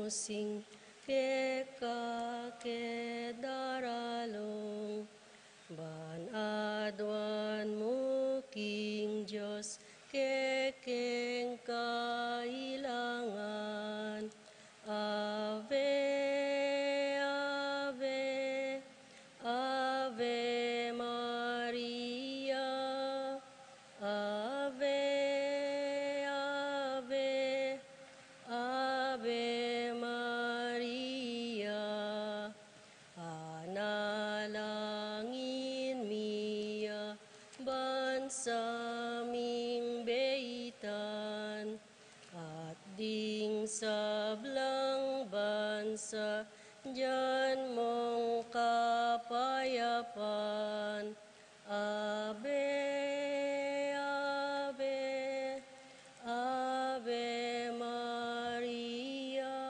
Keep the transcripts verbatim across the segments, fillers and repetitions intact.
sing keka ke daralung, ban aduan mu king Dios kekeng kailangan. Ave, Ave, Ave Maria. Ave, Ave, Ave Maria. Panalangin mi ya ban sa ming beitan, at ding sablang bansa dyan mong kapayapan. Ave, Ave, Ave Maria.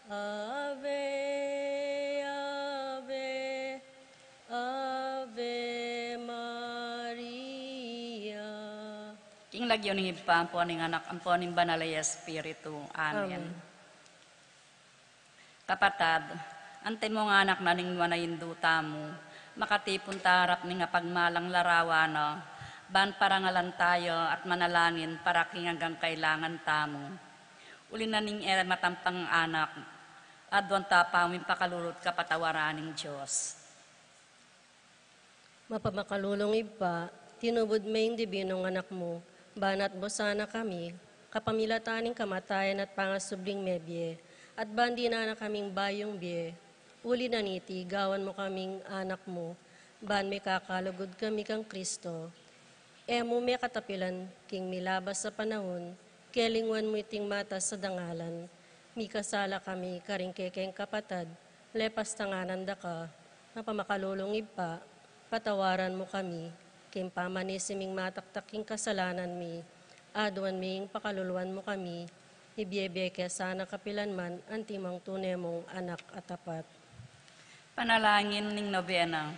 Ave, Ave, Ave Maria. King lagyu ning Ibpa, ampo ning Anak, ampo ning Banal a Espiritu. Amen. Amen. Kapatad, antimong anak na ning Nuan a Indu tamu, makatipun ta harap ning apagmalang larawan na, ban parangalan taya at manalangin para king anggang kailangan tamu. Uli na ning e matampang anak, aduan ta pa mu ing pakalulu at kapatawaran ning Dios. Mapamakalulung Ibpa, tinubud me ing dibinung Anak mu, ban atbus sana kami, kapamilatan ning kamatayan at pangasubling mebie, at ban dinan na kaming bayung bie. Uli na niti, gawan mu kaming anak mu, ban mikakalugud kami kang Kristo. E mu mekatapilan king milabas a panaun, kelingwan mu iting matas a dangalan. Mikasala kami karing kekeng kapatad, lepas tanganan da ka. Mapamakalulung Ibpa, patawaran mu kami, king pamanisi ming mataktak king kasalanan mi, aduan mi ing pakaluluan mu kami, ibie-bie ke sana kapilan man, antimong tune mung anak a tapat. Panalangin ning Nobena.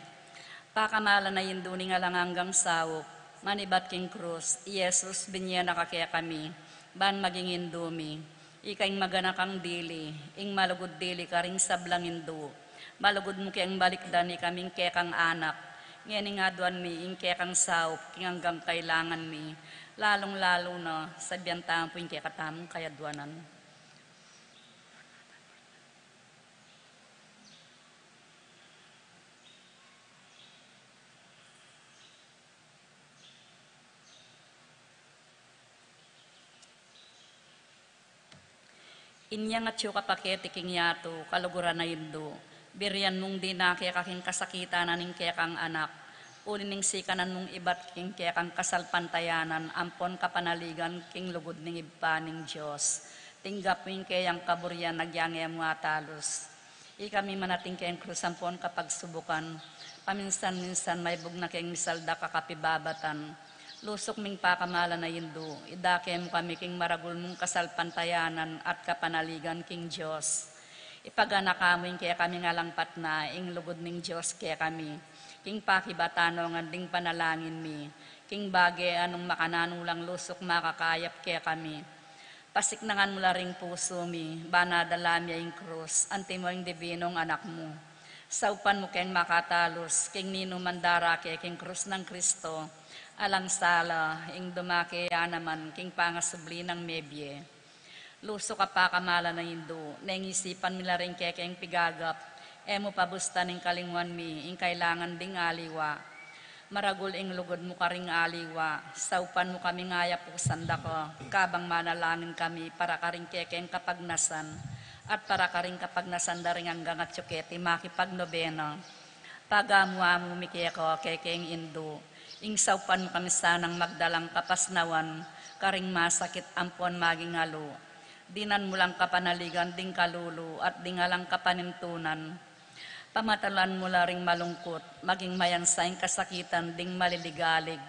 Pakamalan a Indu ning alang anggang saup, manibat king krus, i Jesus, binie na ka kekami, ban maging Indu mi. Ika ing maganakang dili, ing malugud dili karing sablang indu. Malugud mu keng balikdan ikaming kekang anak, ngening aduan mi ing kekang saup king anggang kailangan mi, lalung-lalu na, sabian tamu pu ing kekatamung kayaduanan. Inyang atyu ka pa keti king yatu, kaluguran a Indu, birian mung dina keka king kasakitan na ning kekang anak, uli ning sikanan mung ibat king kekang kasalpantayanan ampon kapanaligan king lugud ning Ibpa ning Dios. Tinggap mu ing keyang kaburian agyang e mu atalus. Ikami manating keng krus ampon kapagsubukan, paminsan-minsan maibug na keng misaldak a kapibabatan. Lusuk ming pakamalan a Indu, idake mu kami king maragul mung kasalpantayanan at kapanaligan king Dios. Ipaganaka mu ing kekaming alang patna ing lugud ning Dios kekami, king pakibatan ngan ding panalangin mi, king bage a nung makananu lang lusuk makakayap kekami. Pasiknangan mu la ring pusu mi, ban adala mi ya ing krus, antimo ing dibinung Anak mu. Saupan mu keng makatalus king ninuman darake king krus nang Kristo, alang sala, ing dumake ya naman king pangasubli nang mebie. Lusuk a pakamalan a Indu, neng isipan mi la ring kekeng pigagap, e mu pabustan ing kalingwan mi ing kailangan ding aliwa. Maragul ing lugud mu karing aliwa, saupan mu kaming ayapusan da ka, kabang manalangin kami para karing kekeng kapagnasan, at para karing kapagnasan da ring anggang atyu keti makipagnobena. Pagamu-amu mi keka, kekeng Indu, ing saupan mu kami sanang magdalang kapasnawan karing masakit ampon maging alu. Dinan mu lang kapanaligan ding kalulu at ding alang kapanintunan. Pamatalan mu la ring malungkut, maging mayansa ing kasakitan ding maliligalig.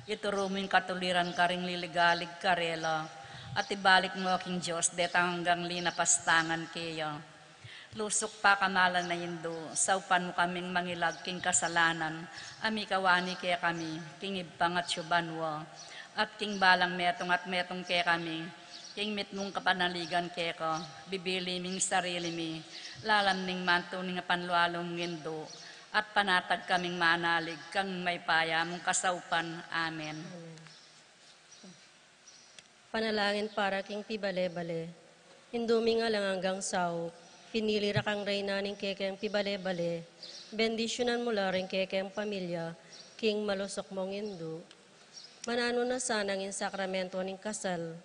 Ituru mu ing katuliran karing liligalig karela, at ibalik mu king Dios detang anggang linapastangan keya. Lusuk pakamalan a Indu, saupan mu kaming mangilag king kasalanan a mikawani kekami king Ibpang atyu banua, at king balang metung at metung kekami, King mitmung kapanaligan keka, bibili ming sarili mi, lalam ning mantu ning apanlualu mung Indu, at panatag kaming manalig kang mayupaya mung kasaupan. Amen. Panalangin para king pibale-bale. Indu ming alang anggang saup, pinili ra kang reyna ning kekeng pibale-bale, bendisyunan mu la ring kekeng pamilya king malusuk mung Indu. Mananu na sanang ing sakramento ning kasal,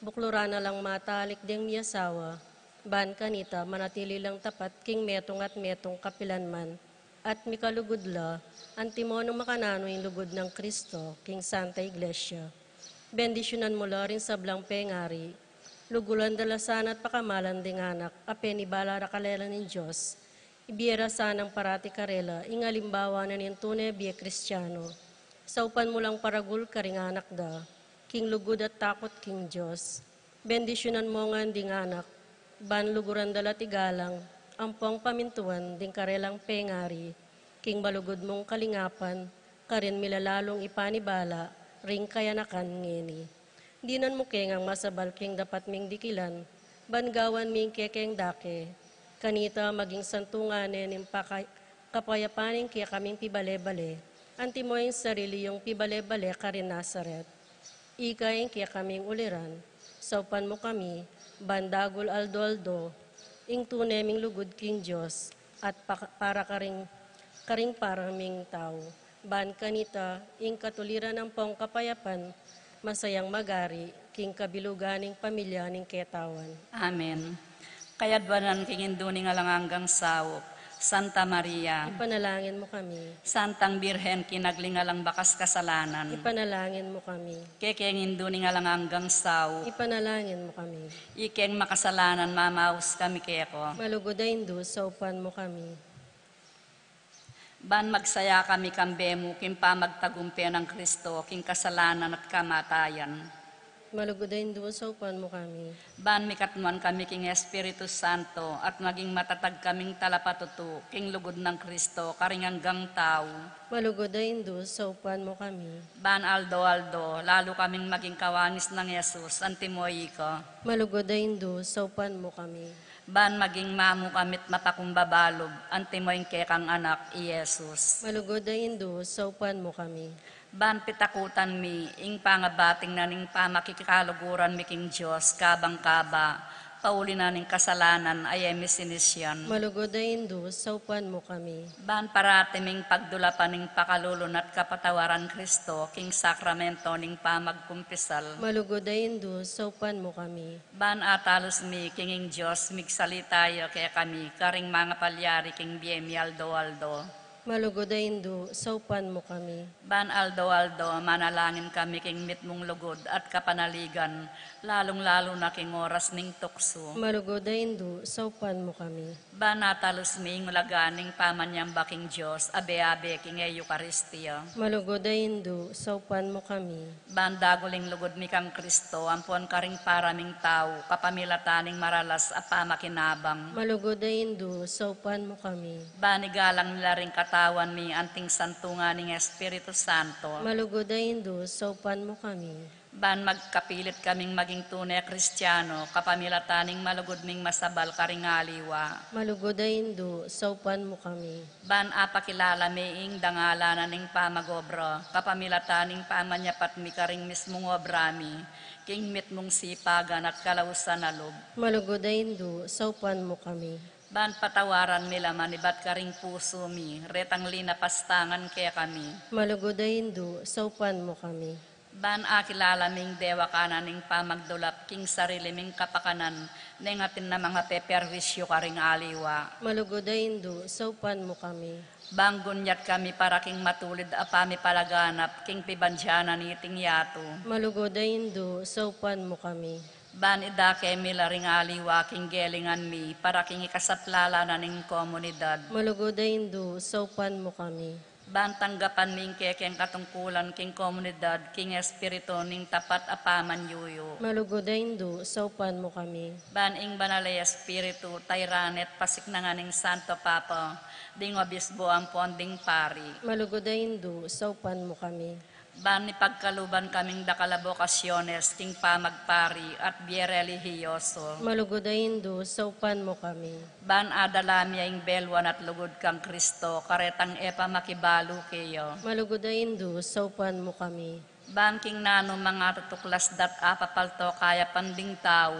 bukluran na lang matalik deng miyasawa, ban kanita manatili lang tapat king metung at metung kapilanman, at mikalugud la, antimo nung makananu ing lugud nang Kristo king Santa Iglesia. Bendisyunan mu la ring sablang pengari, luguran da la sana at pakamalan ding anak a penibala ra karela ning Dios, ibie ra sanang parati karela ing alimbawa na ning tune bie Kristiano. Saupan mu lang paragul karing anak da king lugud at takut king Dios. Bendisyunan mu ngan ding anak, ban luguran da la at igalang ampong pamintuan ding karelang pengari king malugud mung kalingapan, karin milalalung ipanibala ring kayanakan ngeni. Dinan mu ke ngang masabal king dapat ming dikilan, ban gawan ming kekeng dake. Kanita maging santungan ne ning paka-, kapayapan ning kekaming pibale-bale, antimo ing sarili yung pibale-bale karin Nazaret. Ika ing kekaming uliran, saupan mu kami, ban dagul aldo-aldo, ing tune ming lugud king Dios, at pa-, para karing, karing para ming tau. Ban kanita, ing katuliran ampong kapayapan, masayang magari, king kabilugan ning pamilya ning ketawan. Amen. Kayadwanan king Indu ning alang anggang saup, Santa Maria. Ipanalangin mu kami. Santang Birhen kinagling alang bakas kasalanan. Ipanalangin mu kami. Kekeng Indu ning alang anggang saup. Ipanalangin mu kami. Ikeng makasalanan mamaus kami keko. Malugud a Indu, saupan mu kami. Ban magsaya kami kambe mu king pamagtagumpe nang Kristo king kasalanan at kamatayan. Malugud a Indu, saupan mu kami. Ban mikatmuan kami king Espiritu Santo at maging matatag kaming talapatutu king lugud nang Kristo karing anggang tau. Malugud a Indu, saupan mu kami. Ban aldo-aldo lalu kaming maging kawangis nang Jesus antimo ika. Malugud a Indu, saupan mu kami. Ban maging mamu kami't mapakumbaba lub antimo ing kekang Anak, i Jesus. Malugud a Indu, saupan mu kami. Ban pitakutan mi ing pangabating na ning pamakikaluguran mi king Dios kabang kaba, pauli na ning kasalanan a e mi sinisian. Malugud a Indu, saupan mu kami. Ban parati ming pagdulapan ing pakalulu na't kapatawaran Kristo king sakramento ning pamagkumpisal. Malugud a Indu, saupan mu kami. Ban atalus mi king ing Dios migsalita ya kekami karing mangapalyari king bie mi aldo-aldo. Malugud a Indu, saupan mu kami. Ban aldo-aldo manalangin kami king mitmung lugud at kapanaligan, lalung-lalu na king oras ning tuksu. Malugud a Indu, saupan mu kami. Ban atalus mi ing ulaga ning pamanyamba king Dios abe-abe king Eukaristia. Malugud a Indu, saupan mu kami. Ban dagul ing lugud mi kang Kristo ampon karing para ming tau kapamilatan ning maralas a pamakinabang. Malugud a Indu, saupan mu kami. Ban igalang mi la ring katawan mi anting santungan ning Espiritu Santo. Malugud a Indu, saupan mu kami. Ban magkapilit kaming maging tune Kristiano kapamilatan ning malugud ming masabal karing aliwa. Malugud a Indu, saupan mu kami. Ban apakilala mi ing dangalan na ning pamag-obra kapamilatan ning pamanyapat mi karing mismung obra mi king mitmung sipagan at kalausan a lub. Malugud a Indu, saupan mu kami. Ban patawaran mi la manibat karing pusu mi retang linapastangan kekami. Malugud a Indu, saupan mu kami. Ban akilala ming dewakan na ning pamagdulap king sarili ming kapakanan neng atin na mangapeperwisyu karing aliwa. Malugud a Indu, saupan mu kami. Ban gunyat kami para king matulid a pamipalaganap king pibandian na niting yatu. Malugud a Indu, saupan mu kami. Ban idake mi la ring aliwa king gelingan mi para king ikasaplala na ning komunidad. Malugud a Indu, saupan mu kami. Ban tanggapan mi ing kekeng katungkulan king komunidad king espiritu ning tapat a pamanyuyu. Malugud a Indu, saupan mu kami. Ban ing Banal a Espiritu, tairan ne't pasiknangan ning Santo Papa, ding obispo ampon ding pari. Malugud a Indu, saupan mu kami. Ban ipagkaluban kaming dakal a bokasyones king pamagpari at bie relihiyoso. Malugud a Indu, saupan mu kami. Ban adala mi ing beluan at lugud kang Kristo, karetang e pa makibalu keya. Malugud a Indu, saupan mu kami. Ban king nanu mang atutuklas da't apapalto kayapan ding tau,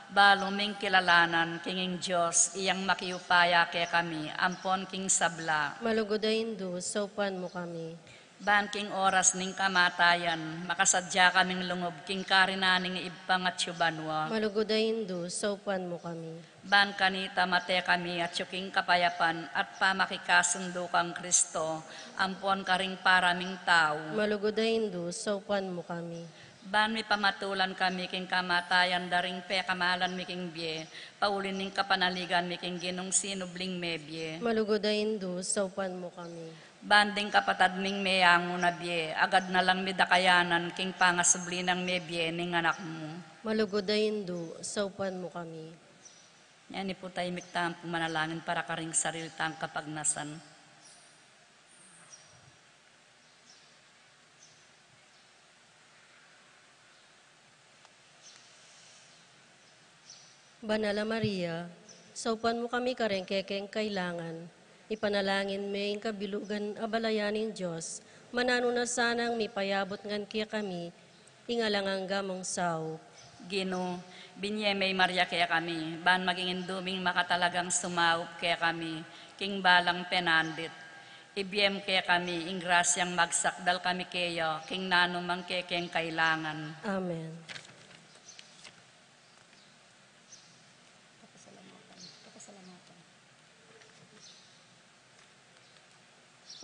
balu ming kilalanan king ing Dios, iyang makiupaya kekami, ampon king sabla. Malugud a Indu, saupan mu kami. Ban king oras ning kamatayan, makasadya kaming lungub king karinan ning Ibpang atyu banua. Malugud a Indu, saupan mu kami. Ban kanita mate kami atyu king kapayapan at pamakikasundu kang Kristo, ampon karing para ming tau. Malugud a Indu, saupan mu kami. Ban mipamatulan kami king kamatayan da ring pekamalan mi king bie, pauli ning kapanaligan mi king Ginung sinubling mebie. Malugud a Indu, saupan mu kami. Ban ding kapatad ming meyangu na bie, agad na lang midakayanan king pangasubli nang mebie ning Anak mu. Malugud a Indu, saupan mu kami. Ngeni pu, tahimik tamung manalangin para karing sarili tang kapagnasan. Banal a Maria, saupan mu kami kareng kekeng kailangan. Ipanalangin me ing kabilugan a balayan ning Dios, mananu na sanang mipayabut ngan kekami ing alang angga mung saup. Ginu, binie me i Maria kekami, ban maging indu ming makatalagang sumaup kekami king balang penandit. Ibie mu kekami ing grasyang magsakdal kami keya king nanu mang kekeng kailangan. Amen.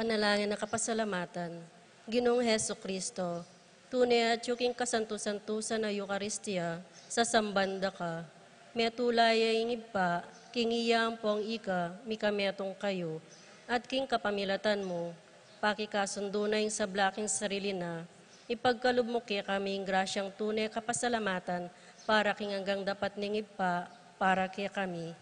Panalangin a kapasalamatan. Ginung Jesucristo, tune atyu king kasantu-santusan a Eukaristia, sasamban da ka. Metula ya ing Ibpa, king iya ampong ika, mikametung kayu, at king kapamilatan mu, pakikasundu na ing sabla king sarili na, ipagkalub mu kekami ing grasyang tune kapasalamatan para king anggang dapat ning Ibpa, para kekami.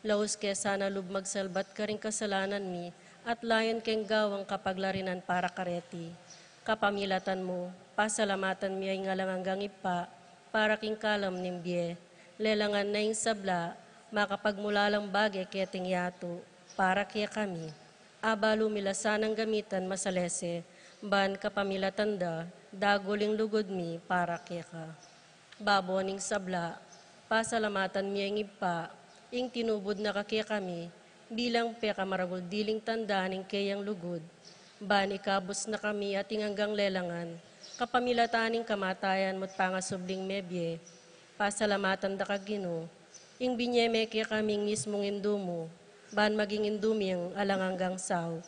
Laus ke sana lub magsalbat karing kasalanan mi, at layun keng gawang kapaglarinan para kareti. Kapamilatan mu, pasalamatan mi ing alang anggang Ibpa, para king kalam ning bie. Lelangan na ing sabla, makapagmulalang bage keting yatu, para kekami. Abalu mi la sanang gamitan masalese, ban kapamilatan da, dagul ing lugud mi para keka. Babo ning sabla, pasalamatan mi ing Ibpa, ing tinubud na ka kekami, bilang pekamaragul diling tanda ning keyang lugud, ban ikabus na kami ating anggang lelangan, kapamilatan ning kamatayan mu't pangasubling mebie. Pasalamatan da ka Ginu, ing binie me kekaming mismung indu mu, ban maging indu mi ing alang anggang saup.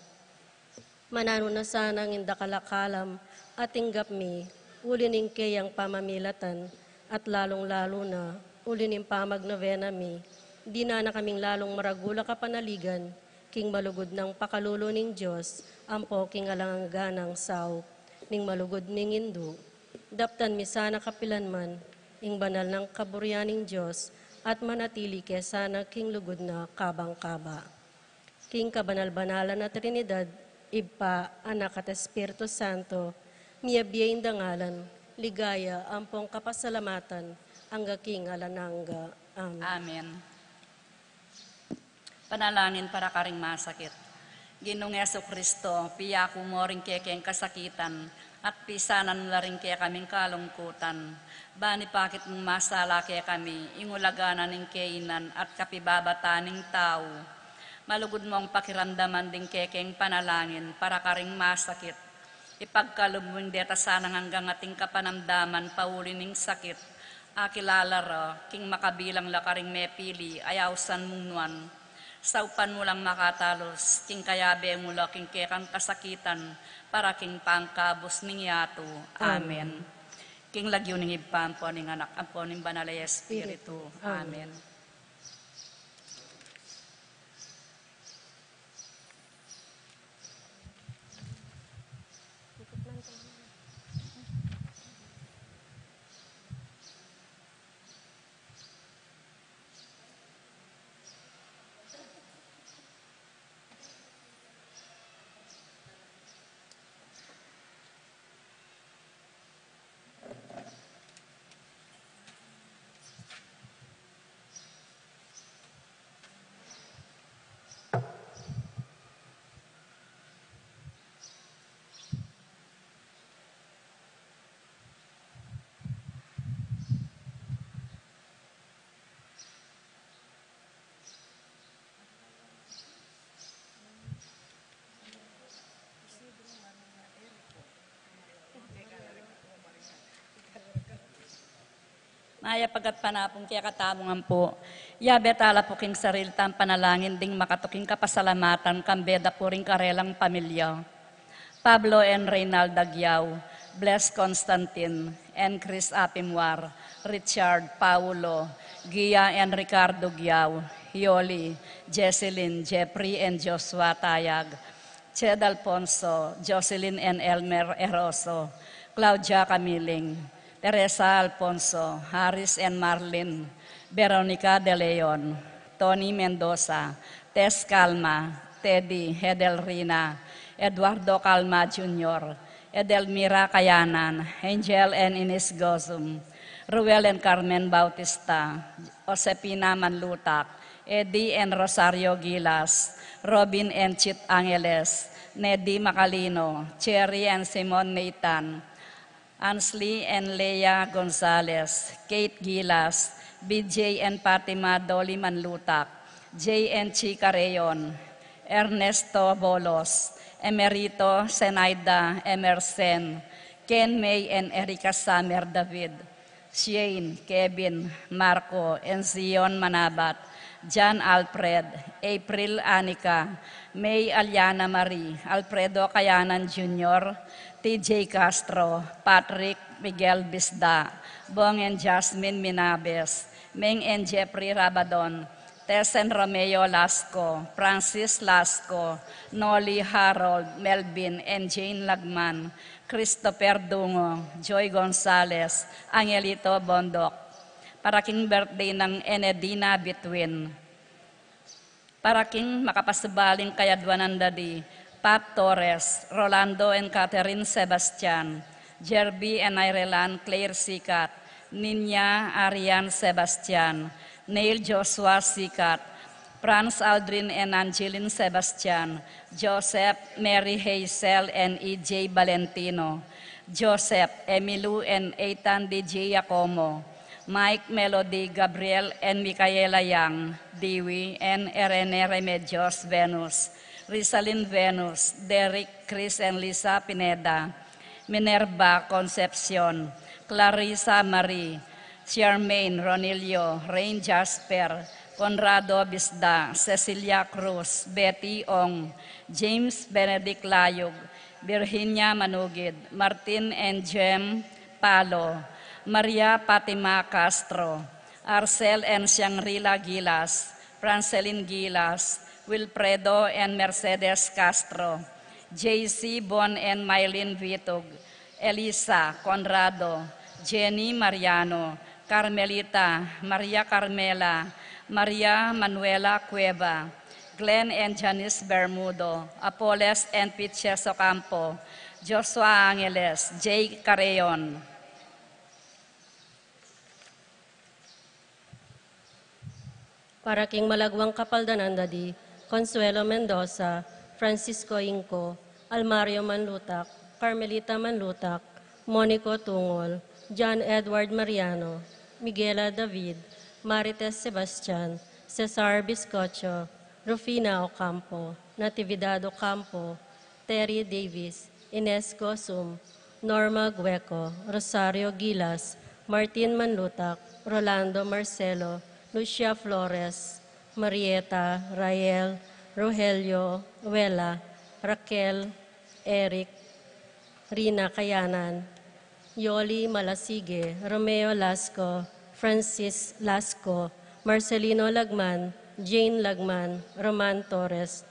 Mananu na sanang ing dakal a kalam a tinggap mi, uli ning keyang pamamilatan, at lalung-lalu na, uli ning pamagnovena mi, dinan na kaming lalung maragul a kapanaligan, king malugud nang pakalulu ning Dios, ampo king alang angga nang saup ning malugud ming Indu. Daptan mi sana kapilanman, ing banal nang kaburian ning Dios, at manatili ke sana king lugud na kabang-kaba. King kabanal-banalan a Trinidad, Ibpa, Anak, at Espiritu Santo, miyabie ing dangalan, ligaya, ampong kapasalamatan, angga king alang angga. Amen. Amen. Panalangin para karing masakit. Ginung Jesucristo, piyaku mo ring kekeng kasakitan, at pisanan mu la ring kekaming kalungkutan. Ban ipakit mung masala kekami, ing ulaga na ning keynan at kapibabatan ning tau. Malugud mong pakiramdaman ding kekeng panalangin para karing masakit. Ipagkalub mu ing deta sanang anggang ating kapanamdaman pauli ning sakit. Akilala ra, king makabilang la karing mepili, a ausan mung nuan. Saupan mu lang makatalus, king kayabe mu la king kekang kasakitan, para king pangkabus ning yatu. Amen. Amen. King lagyu ning Ibpa, ampo ning Anak, ampo ning Banal a Espiritu. Espiritu. Amen. Amen. Mayap a panapun kekatamung ampo. Yabe tala pu king sarili tang panalangin ding makatuking kapasalamatan kambe da pu ring karelang pamilya. Pablo and Reynalda Giao, Bless Constantine and Chris Apimwar, Richard, Paulo, Gia and Ricardo Giao, Yoli, Jesselyn, Jeffrey and Joshua Tayag, Ched Alfonso, Jocelyn and Elmer Eroso, Claudia Camiling, Teresa Alfonso, Harris and Marlin, Veronica De Leon, Tony Mendoza, Tess Calma, Teddy, Edelrina, Eduardo Calma Junior, Edelmira Kayanan, Angel and Ines Gozum, Ruel and Carmen Bautista, Josefina Manlutak, Eddie and Rosario Gilas, Robin and Chit Angeles, Neddy Macalino, Cherry and Simon Nathan, Ansley and Leia Gonzalez, Kate Gilas, B J and Fatima Dolly Manlutak, J and Chica Reyon, Ernesto Bolos, Emerito Zenaida Emerson, Ken May and Erica Summer David, Shane, Kevin, Marco, and Zion Manabat, John Alfred, April Anica, May Aliana Marie, Alfredo Kayanan Junior, T J Castro, Patrick Miguel Bisda, Bong and Jasmine Minabes, Meng and Jeffrey Rabadon, Tess and Romeo Lasco, Francis Lasco, Noli Harold, Melvin and Jane Lagman, Christopher Dungo, Joy Gonzalez, Angelito Bondoc. Para king birthday nang Enedina Between. Para king makapasubaling kayadwanan dadi, Pat Torres, Rolando and Catherine Sebastian, Jerby and Irelan Claire Sikat, Ninya Arian Sebastian, Neil Joshua Sikat, Franz Aldrin and Angeline Sebastian, Joseph, Mary Hazel and E J Valentino, Joseph, Emilu and Ethan D J Giacomo, Mike, Melody, Gabriel and Micaela Yang, Dewey and Irene Remedios Venus, Rizalin Venus, Derek, Chris and Lisa Pineda, Minerva Concepcion, Clarissa Marie, Charmaine Ronilio, Rain Jasper, Conrado Bisda, Cecilia Cruz, Betty Ong, James Benedict Layug, Virginia Manugid, Martin and Jem Palo, Maria Fatima Castro, Arcel and Shangri-La Gilas, Francelin Gilas, Wilfredo and Mercedes Castro, J C Bon and Mylene Vitug, Elisa Conrado, Jenny Mariano, Carmelita, Maria Carmela, Maria Manuela Cueva, Glenn and Janice Bermudo, Apoles and Pitches Ocampo, Joshua Angeles, Jay Carreon. Para king malagwang kapaldanan dadi, Consuelo Mendoza, Francisco Inco, Almario Manlutak, Carmelita Manlutak, Monico Tungol, John Edward Mariano, Miguela David, Marites Sebastian, Cesar Biscocho, Rufina Ocampo, Natividad Ocampo, Terry Davis, Ines Gosum, Norma Gueco, Rosario Gilas, Martin Manlutak, Rolando Marcelo, Lucia Flores, Marieta, Rael, Rogelio, Wela, Raquel, Eric, Rina Kayanan, Yoli Malasige, Romeo Lasco, Francis Lasco, Marcelino Lagman, Jane Lagman, Roman Torres,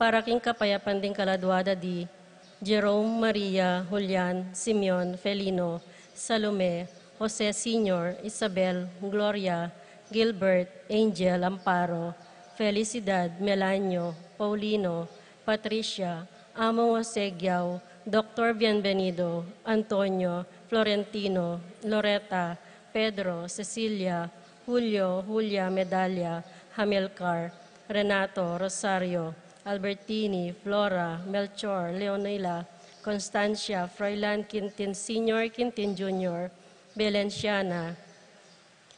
para king kapayapan ding kaladwa dadi, Jerome Maria Julian Simeon Felino, Salome, Jose Senior, Isabel, Gloria, Gilbert, Angel, Amparo, Felicidad, Melanio, Paulino, Patricia, Among Jose Giao, Doctor Bienvenido, Antonio, Florentino, Loreta, Pedro, Cecilia, Julio, Julia, Medalia, Hamilcar, Renato, Rosario, Albertini, Flora, Melchor, Leonila, Constancia, Froilan Quintin Senior, Quintin Junior, Belenciana,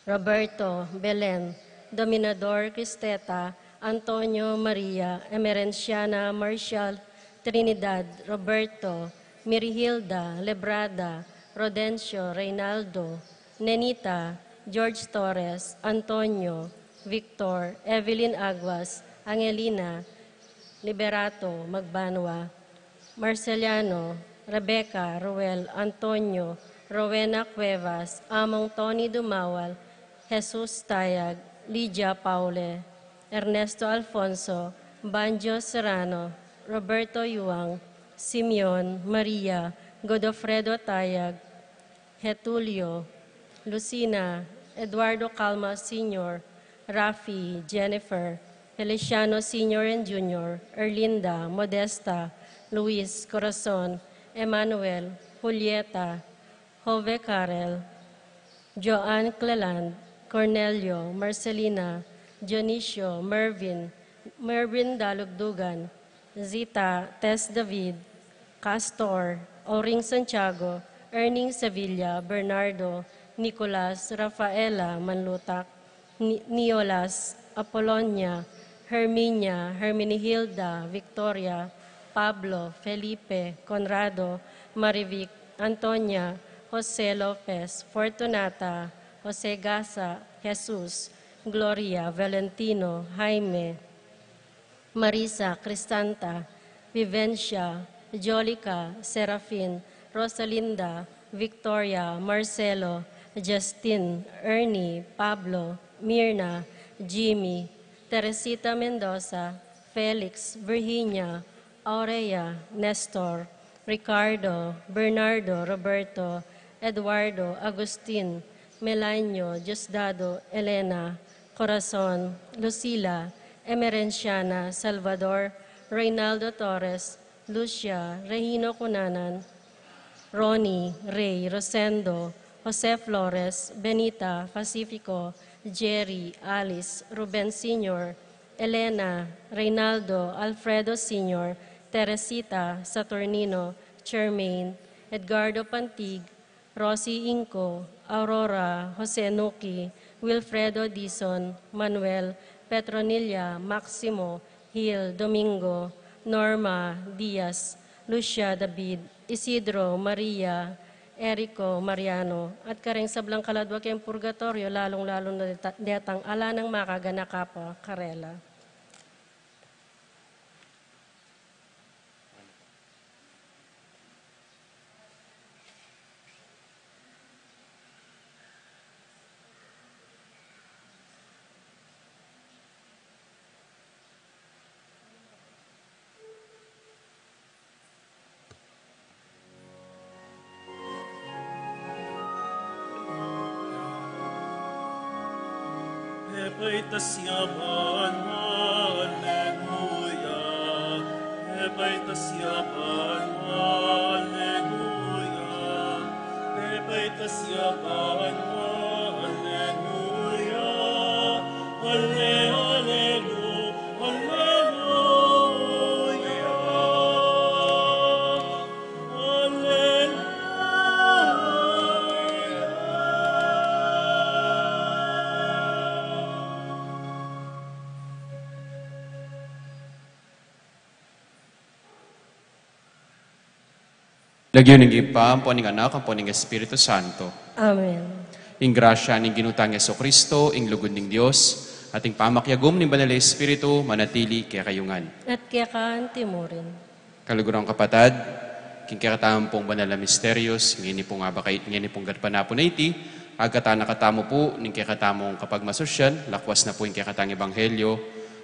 Roberto, Belen, Dominador, Cristeta, Antonio, Maria, Emerenciana, Marshall, Trinidad, Roberto, Mirihilda, Lebrada, Rodencio, Reynaldo, Nenita, George Torres, Antonio, Victor, Evelyn Aguas, Angelina, Liberato, Magbanua, Marceliano, Rebecca, Ruel, Antonio, Rowena Cuevas, Among Tony Dumawal, Jesus Tayag, Lydia Paule, Ernesto Alfonso, Banjo Serrano, Roberto Yuang, Simeon, Maria, Godofredo Tayag, Getulio, Lucina, Eduardo Calma Senior, Rafi, Jennifer, Feliciano Senior and Junior, Erlinda, Modesta, Luis, Corazon, Emmanuel, Julieta, Jove Carel, Joanne Cleland, Cornelio, Marcelina, Dionisio, Mervin, Mervin Dalugdugan, Zita, Tess David, Castor, Oring Santiago, Erning Sevilla, Bernardo, Nicolas, Rafaela, Manlutak, Ni-, Niolas, Apolonia, Herminia, Herminihilda, Victoria, Pablo, Felipe, Conrado, Marivic, Antonia, Jose Lopez, Fortunata, Jose Gasa, Jesus, Gloria, Valentino, Jaime, Marisa, Cristanta, Vivencia, Jolica, Serafin, Rosalinda, Victoria, Marcelo, Justin, Ernie, Pablo, Mirna, Jimmy, Teresita Mendoza, Felix, Virginia, Aurea, Nestor, Ricardo, Bernardo, Roberto, Eduardo, Agustin, Melanio, Diosdado, Elena, Corazon, Lucila, Emerenciana, Salvador, Reynaldo Torres, Lucia, Regino Cunanan, Ronnie, Rey, Rosendo, Jose Flores, Benita, Pacifico, Jerry, Alice, Ruben Senior, Elena, Reynaldo, Alfredo Senior, Teresita, Saturnino, Charmaine, Edgardo Pantig, Rosie Inco, Aurora, Jose Nuki, Wilfredo Dizon, Manuel, Petronilla, Maximo, Hil, Domingo, Norma, Diaz, Lucia, David, Isidro, Maria, Erico, Mariano, at kareng sablang kaladwa keng purgatorio, lalung-lalu na deta-, detang ala nang makaganaka pa karela. Epaitas ya banua, alleluia. Epaitas ya banua, alleluia. Epaitas ya banua, alleluia. Alle, allelu, alleluia. Alleluia. Lagyu ning Ibpa, ampo ning Anak, ampo ning Espiritu Santo. Amen. Ing grasya ning Ginu tang Jesucristo, ing lugud ning Dios, at ing pamakiagum ning Banal a Espiritu, manatili kekayu ngan. At keka antimurin. Kaluguran kapatad, king kekatamung banal a misterios, ngeni pung abakait, ngeni pung ganpan na pu na iti, agkatan na katamu pu ning kekatamung kapagmasusyan, lakwas na pu ing kekatang ebanghelyo,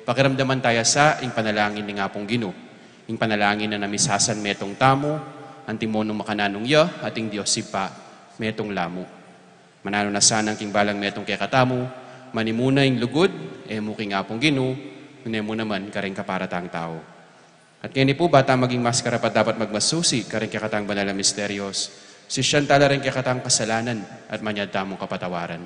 pakiramdaman taya sa ing panalangin ning Apung Ginu. Ing panalangin a namisasan metung tamu, antimo nung makananu ya, at ing Dios Ibpa, metung la mu. Mananu na sana king balang metung kekatamu, manimuna ing lugud, e mu king Apung Ginu, nune mu naman karing kaparatang tau. At ngeni pu, ba ta maging mas karapat-dapat magmasusi karing kekatang banal a misterios, sisian tala ring kekatang kasalanan at manyad tamung kapatawaran.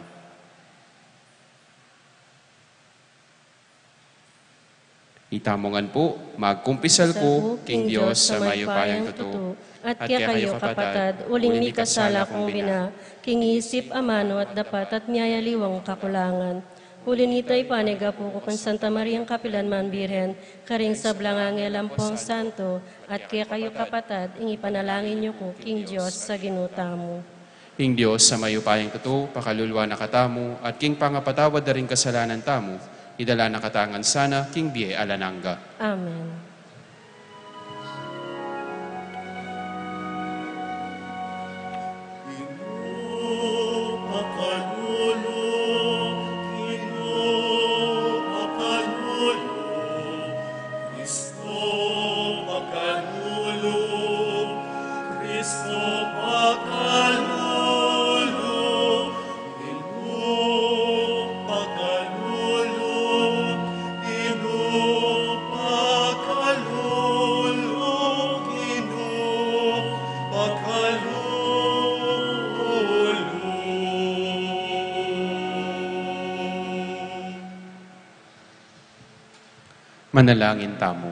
Itamu ngan pu, magkumpisal ku king Dios a mayupayang tutu, at kekayu kapatad, uling mikasala kung bina, king isip, amanu at dapat, at miyayaliwang kakulangan. Uli nita, ipanyaga pu ku kang Santa Mariang kapilan man Birhen, karing sablang anghel ampong santo, at kekayu kapatad, ing ipanalangin yu ku king Dios a Ginu tamu. Ing Dios a mayupayang tutu, pakalulu na katamu, at king pangapatawad da ring kasalanan tamu, idala na katamu ngan sana king bie alang angga. Amen. Kristo pakalulu, Kristo pakalulu, Ginu pakalulu, Ginu pakalulu, Ginu pakalulu. Manalangin tamu.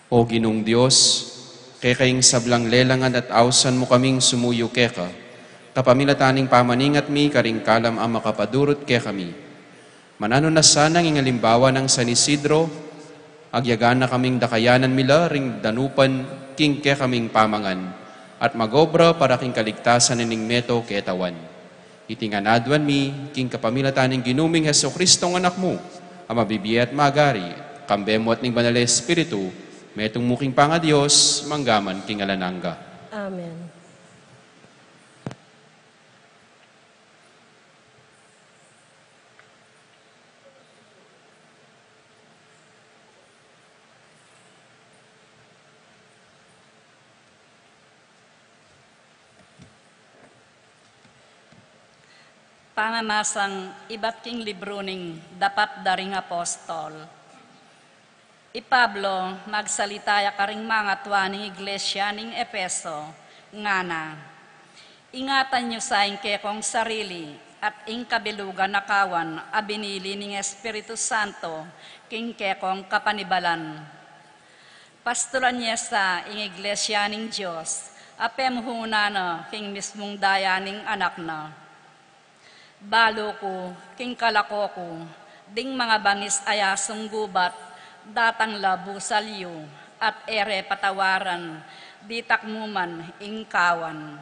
O Ginung Dios, keka ing sablang lelangan at ausan mu kaming sumuyu keka, kapamilatan ning pamaningat mi karing kalam a makapadurut kekami. Mananu na sanang ing alimbawa nang San Isidro, agyagan na kaming dakayanan mi la ring danupan king kekaming pamangan, at magobra para king kaligtasan ning meto ketawan. Iti ngan aduan mi king kapamilatan ning Ginu ming Jesucristo a Anak mu, a mabibie at magari, kambe mu at ning Banal a Espiritu, metung mu king pangaDios, mangga man king alang angga. Amen. Pamamasang ibat king libru ning Dapat da ring Apostol. I Pablo, magsalita ya karing mangatua ning iglesia ning Efeso, ngana: Ingatan yu sa ing kekong sarili at ing kabilugan a kawan a binili ning Espiritu Santo king kekong kapanibalan. Pastulan ye sa ing iglesia ning Dios a pemuhunan na king mismung daya ning Anak na. Balu ku, king kalako ku, ding mangabangis a yasung gubat, datang la busal yu, at e re patawaran, ditak mu man ing kawan.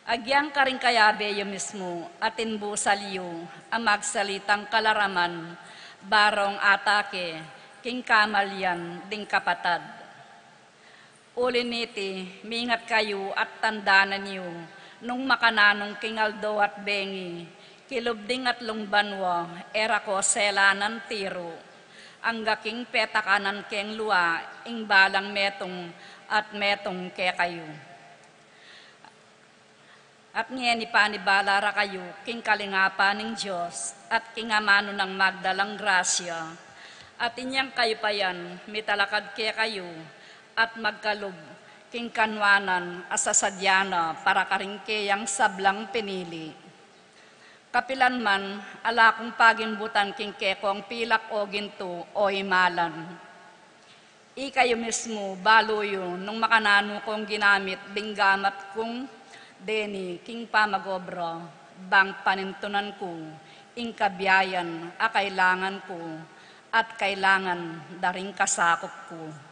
Agyang karing kayabe yu mismu, atin busal yu, a magsalitang kalaraman, barong atake, king kamalian ding kapatad. Uli niti, mingat kayu at tandanan yu, nung makananung king aldo at bengi, kilub ding atlung banua, e ra ko selanan tiru, angga king petakanan keng lua, ing balang metung at metung kekayu. At ngeni panibala ra kayu king kalingapan ning Dios, at king amanu nang magdalang grasya, at inyang kayu pa yan mitalakad kekayu, at magkalub king kanuanan a sasadya na para karing keyang sablang pinili. Kapilan man, ala kung pagimbutan king kekong pilak o gintu o imalan. Ikayu mismu, balu yu, nung makananu kung ginamit ding gamat kung deni king pamag-obra, bang panintunan ku ing kabiayan a kailangan ku at kailangan da ring kasakup ku.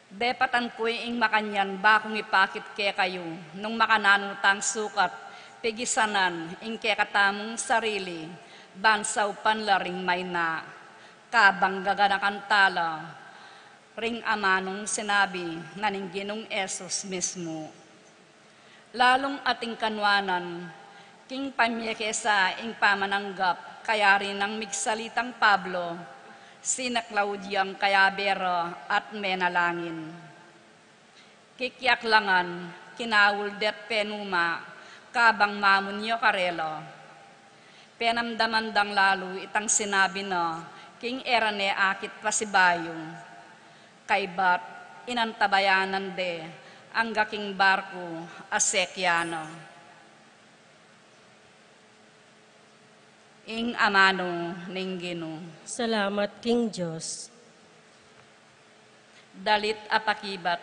Depatan ku ing makanyan bakung ipakit kekayu, nung makananu tang sukat pigisanan ing kekatamung sarili, ban saupan la ring maina, kabang gaganakan ta la ring amanung sinabi na ning Ginung Jesus mismu. Lalung ating kanuanan, king pamyekesa ing pamananggap, kayari nang migsalitang Pablo, sinaklaud yang kayabe ra at menalangin. Kikiaklangan, kinaul de't penuma, kabang mamun ya karela. Penamdaman dang lalu itang sinabi na, king e ra ne akit pasibayu. Kaybat, inantabayanan de, angga king barku, asekya na. Ing amanu ning Ginu. Salamat king Dios. Dalit a pakibat.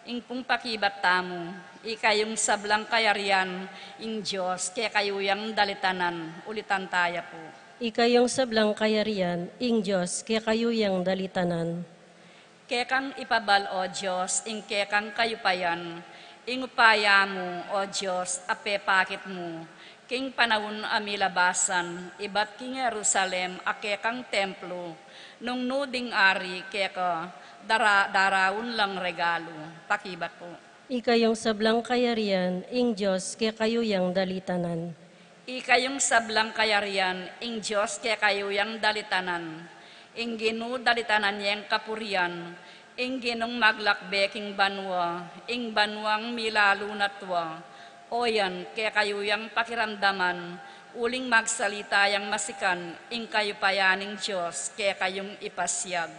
Ing pung pakibat tamu, ikayung sablang kayarian, ing Dios, kekayu yang dalitanan, ulitan taya pu. Ikayung sablang kayarian, ing Dios, kekayu yang dalitanan. Kekang ipabal, O Dios, ing kekang kayupayan, ing upaya mu, O Dios, a pepakit mu, king panaun a milabasan, ibat king Jerusalem a kekang templo, nung nu ding ari keka, dara-, daraun lang regalu. Pakibat pu. Ika yung sablang kayarian, ing Dios kekayu yang dalitanan. Ika yung sablang kayarian, ing Dios kekayu yang dalitanan. Ing Ginu dalitanan yang kapurian, ing Ginung maglakbe king banua, ing banuang milalunat wa. O yan, kekayu yang pakiramdaman, uling magsalita yang masikan, ing kayupayan ning Dios kekayung ipasiag.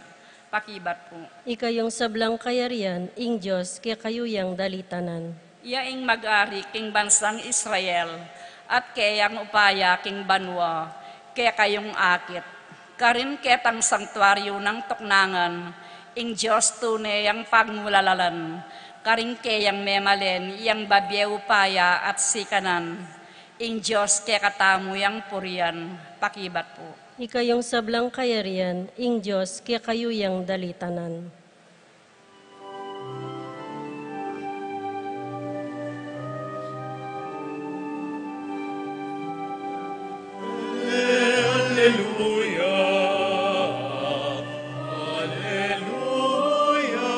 Pakibat pu. Ika yung sablang kayarian, ing Dios kekayu yang dalitanan. Ya ing mag-ari king bansang Israel, at keyang upaya king banua, kekayung akit. Karin ketang sangtuaryu nang tuknangan, ing Dios tune yang pagmulalalan, karin keyang memalen yang babie upaya at sikanan, ing Dios kekatamu yang purian. Pakibat pu. Ika yung sablang kayarian, ing Dios kekayu yang dalitanan. Alleluia, alleluia,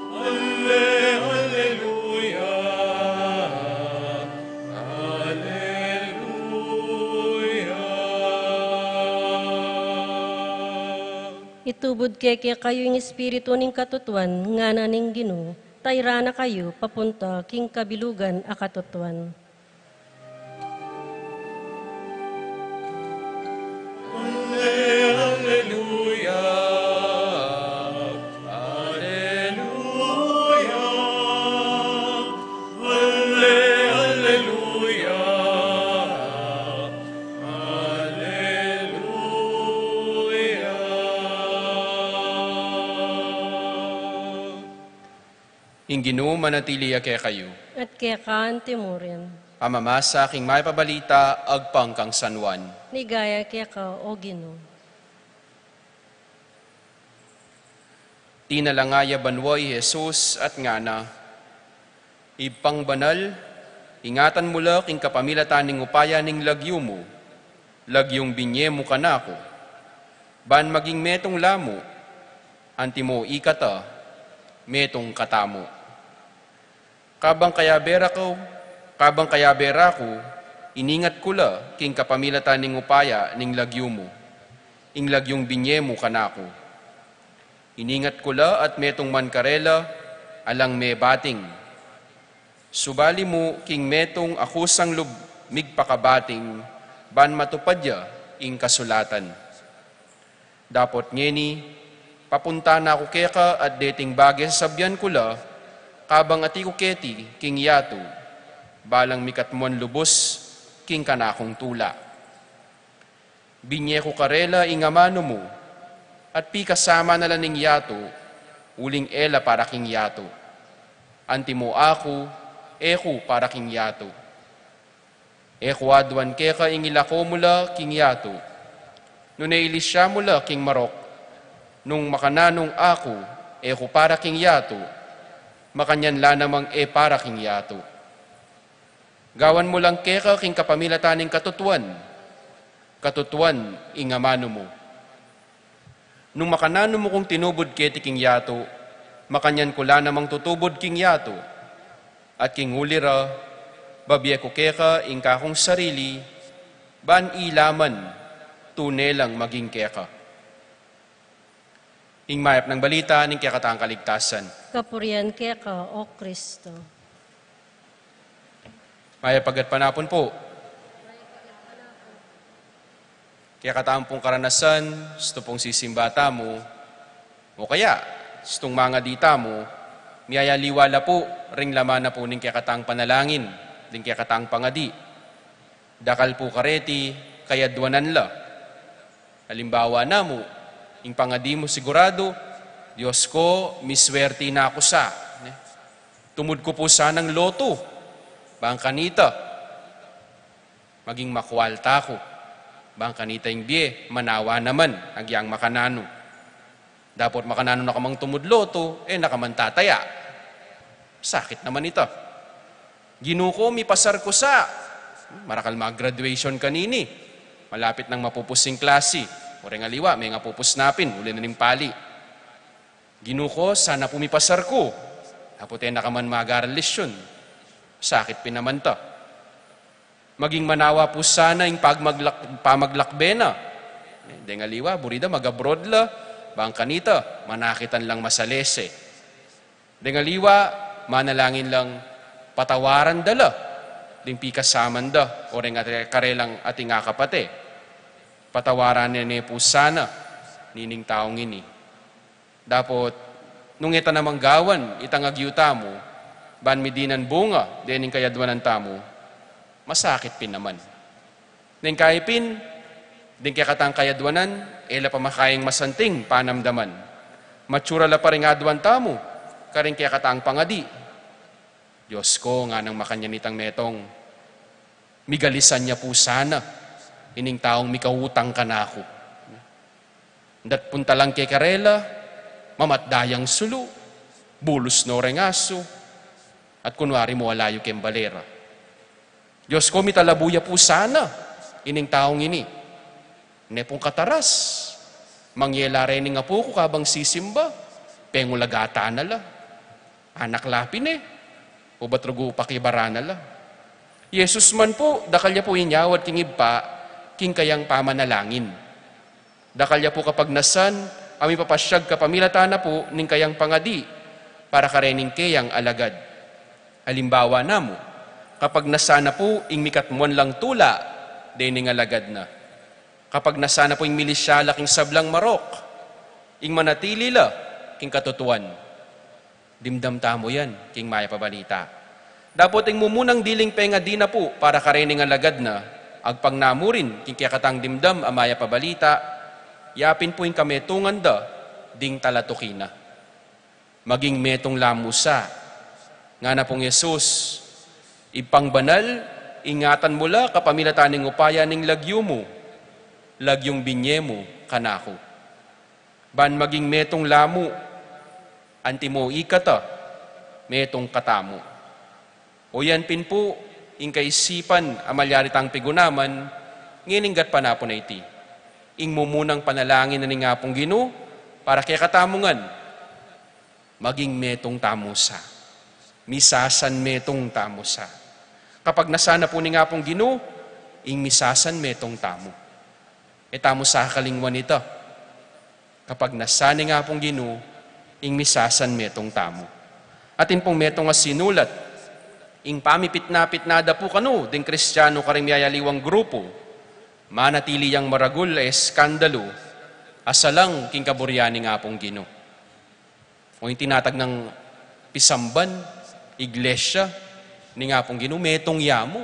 alle-, alleluia, alleluia. Itubud ke kekayu ing Espiritu ning katutuan, ngana ning Ginu, tayra na kayu papunta king kabilugan a katutuan. Alleluia, alleluia, alle-, alleluia, alleluia. Ing Ginu manatili ya kekayu. At keka antimurin. Pamamasa king mayap a balita agpang kang San Juan. Ligaya keka, O Ginu. Tinalanga ya banua i Jesus at ngana, Ibpang banal, ingatan mu la king kapamilatan ning upaya ning lagyu mu, lagyung binie mu kanaku, ban maging metung la mu, antimo ikata, metung katamu. Kabang kayabe ra ku, kabang kayabe ra ku, iningat ku la king kapamilatan ning upaya ning lagyu mu, ing lagyung binie mu kanaku. Iningat ku la at metung man karela, alang mebating. Subali mu king metung a kusang lub migpakabating, ban matupad ya ing kasulatan. Dapot ngeni, papunta na ku keka at deting bage sasabian ku la, kabang ati ku keti king yatu, balang mikatmuan lubus king kanakung tula. Binie ku karela ing amanu mu, at pikasama na la ning yatu, uling e la para king yatu. Antimo aku, e ku para king yatu. E ku aduan keka ing ilako mu la king yatu. Nune ilisya mu la king marok, nung makananung aku, e ku para king yatu, makanyan la namang e para king yatu. Gawan mu lang keka king kapamilatan ning katutuan, katutuan ing amanu mu. Nung makananu mu kung tinubud keti king yatu, makanyan ku la namang tutubud king yatu, at king uli ra, babie ku keka ing kakung sarili, ban ila man tune lang maging keka. Ing mayap nang balita ning kekatang kaligtasan. Kapurian keka, O Kristo. Mayap a gatpanapun pu. Kekatamu pung karanasan, sutu pung sisimba tamu, o kaya, sutung mangadi tamu, miyayaliwa la pu ring laman na pu ning kekatang panalangin, ding kekatang pangadi. Dakal pu kareti, kayaduanan la. Alimbawa na mu, ing pangadi mu siguradu, Dios ko, miswerti na ku sa, ne? Tumud ku pu sanang loto, bang kanita, maging makualta ku, bang kanita ing bie, manawa naman, agyang makananu. Dapot makananu na ka mang tumudlo tu, e na ka man tataya. Sakit naman ita. Ginu ko, mipasar ku sa. Marakal mag-graduation kanini. Malapit nang mapupus ing klasi. O reng aliwa, mengapupus na pin, uli na ning pali. Ginu ko, sana pu mipasar ku. Dapot e na ka man mag-aral lesyun. Sakit pin naman ta. Maging manawa pu sana ing pagmaglak-, pamaglakbe na. Deng aliwa, buri da mag-abroad la, bang kanita, manakitan lang masalese. Deng aliwa, manalangin lang patawaran da la ding pikasaman da, o reng ate-, karelang ating akapate. Patawaran ne ne pu sana nining taung ini. Dapot, nung e ta namang gawan itang agyu tamu, ban midinan bunga dening kayadwanan tamu, masakit pin naman. Neng kayi pin, ding kekatang kayadwanan, e la pa makayang masanting panamdaman. Matsura la pa ring adwan tamu karing kekatang pangadi. Dios ko, nganang makanyan itang metung, migalisan ya pu sana ining taung mikautang kanaku. Datpun ta lang kekarela, mamatda yang sulu, bulus no reng asu, at kunwari mu alayu keng balera. Dios ko, mitalabu ya pu sana ining taung ini. Ne pung kataras, mangyela rening apu ku kabang sisimba, pengulagatan na la. Anak la pin e, ubat rugu pakibara na la. I Jesus man pu, dakal ya pu inyawad king Ibpa king kayang pamanalangin. Dakal ya pu kapagnasan a mipapasyag kapamilatan na pu ning kayang pangadi para karening keyang alagad. Alimbawa na mu, kapagnasan na pu ing mikatmuan lang tula dening alagad na. Kapagnasan na pu ing milisya la king sablang marok, ing manatili la king katutuan. Dimdam tamu yan king Mayap a Balita. Dapot ing mumunang diling pengadi na pu para karening alagad na, agpang na mu rin king kekatang dimdam a Mayap a Balita, ya pin pu ing kametungan da ding talatuki na. Maging metung la mu sa. Ngana pung Jesus, Ibpang banal, ingatan mu la kapamilatan ning upaya ning lagyu mu, lagyung binye mu kanaku. Ban maging metung la mu, antimo ikata, metung katamu. O yan pin pu ing kaisipan a malyari tang pigunaman ngening gatpanapun a iti. Ing mumunang panalangin na ning Apung Ginu para kekatamu ngan, maging metung tamu sa. Misasan metung tamu sa. Kapagnasan na pu ning Apung Ginu ing misasan metung tamu. E tamu sa kakalingwan ita. Kapagnasan ning Apung Ginu ing misasan metung tamu. Atin pung metung a sinulat, ing pamipitna-pitna da pu kanu ding Kristianu karing miyayaliwang grupu, manatili yang maragul a eskandalu, asalang king kaburian ning Apung Ginu. O ing tinatag nang pisamban, iglesia ning Apung Ginu, metung ya mu.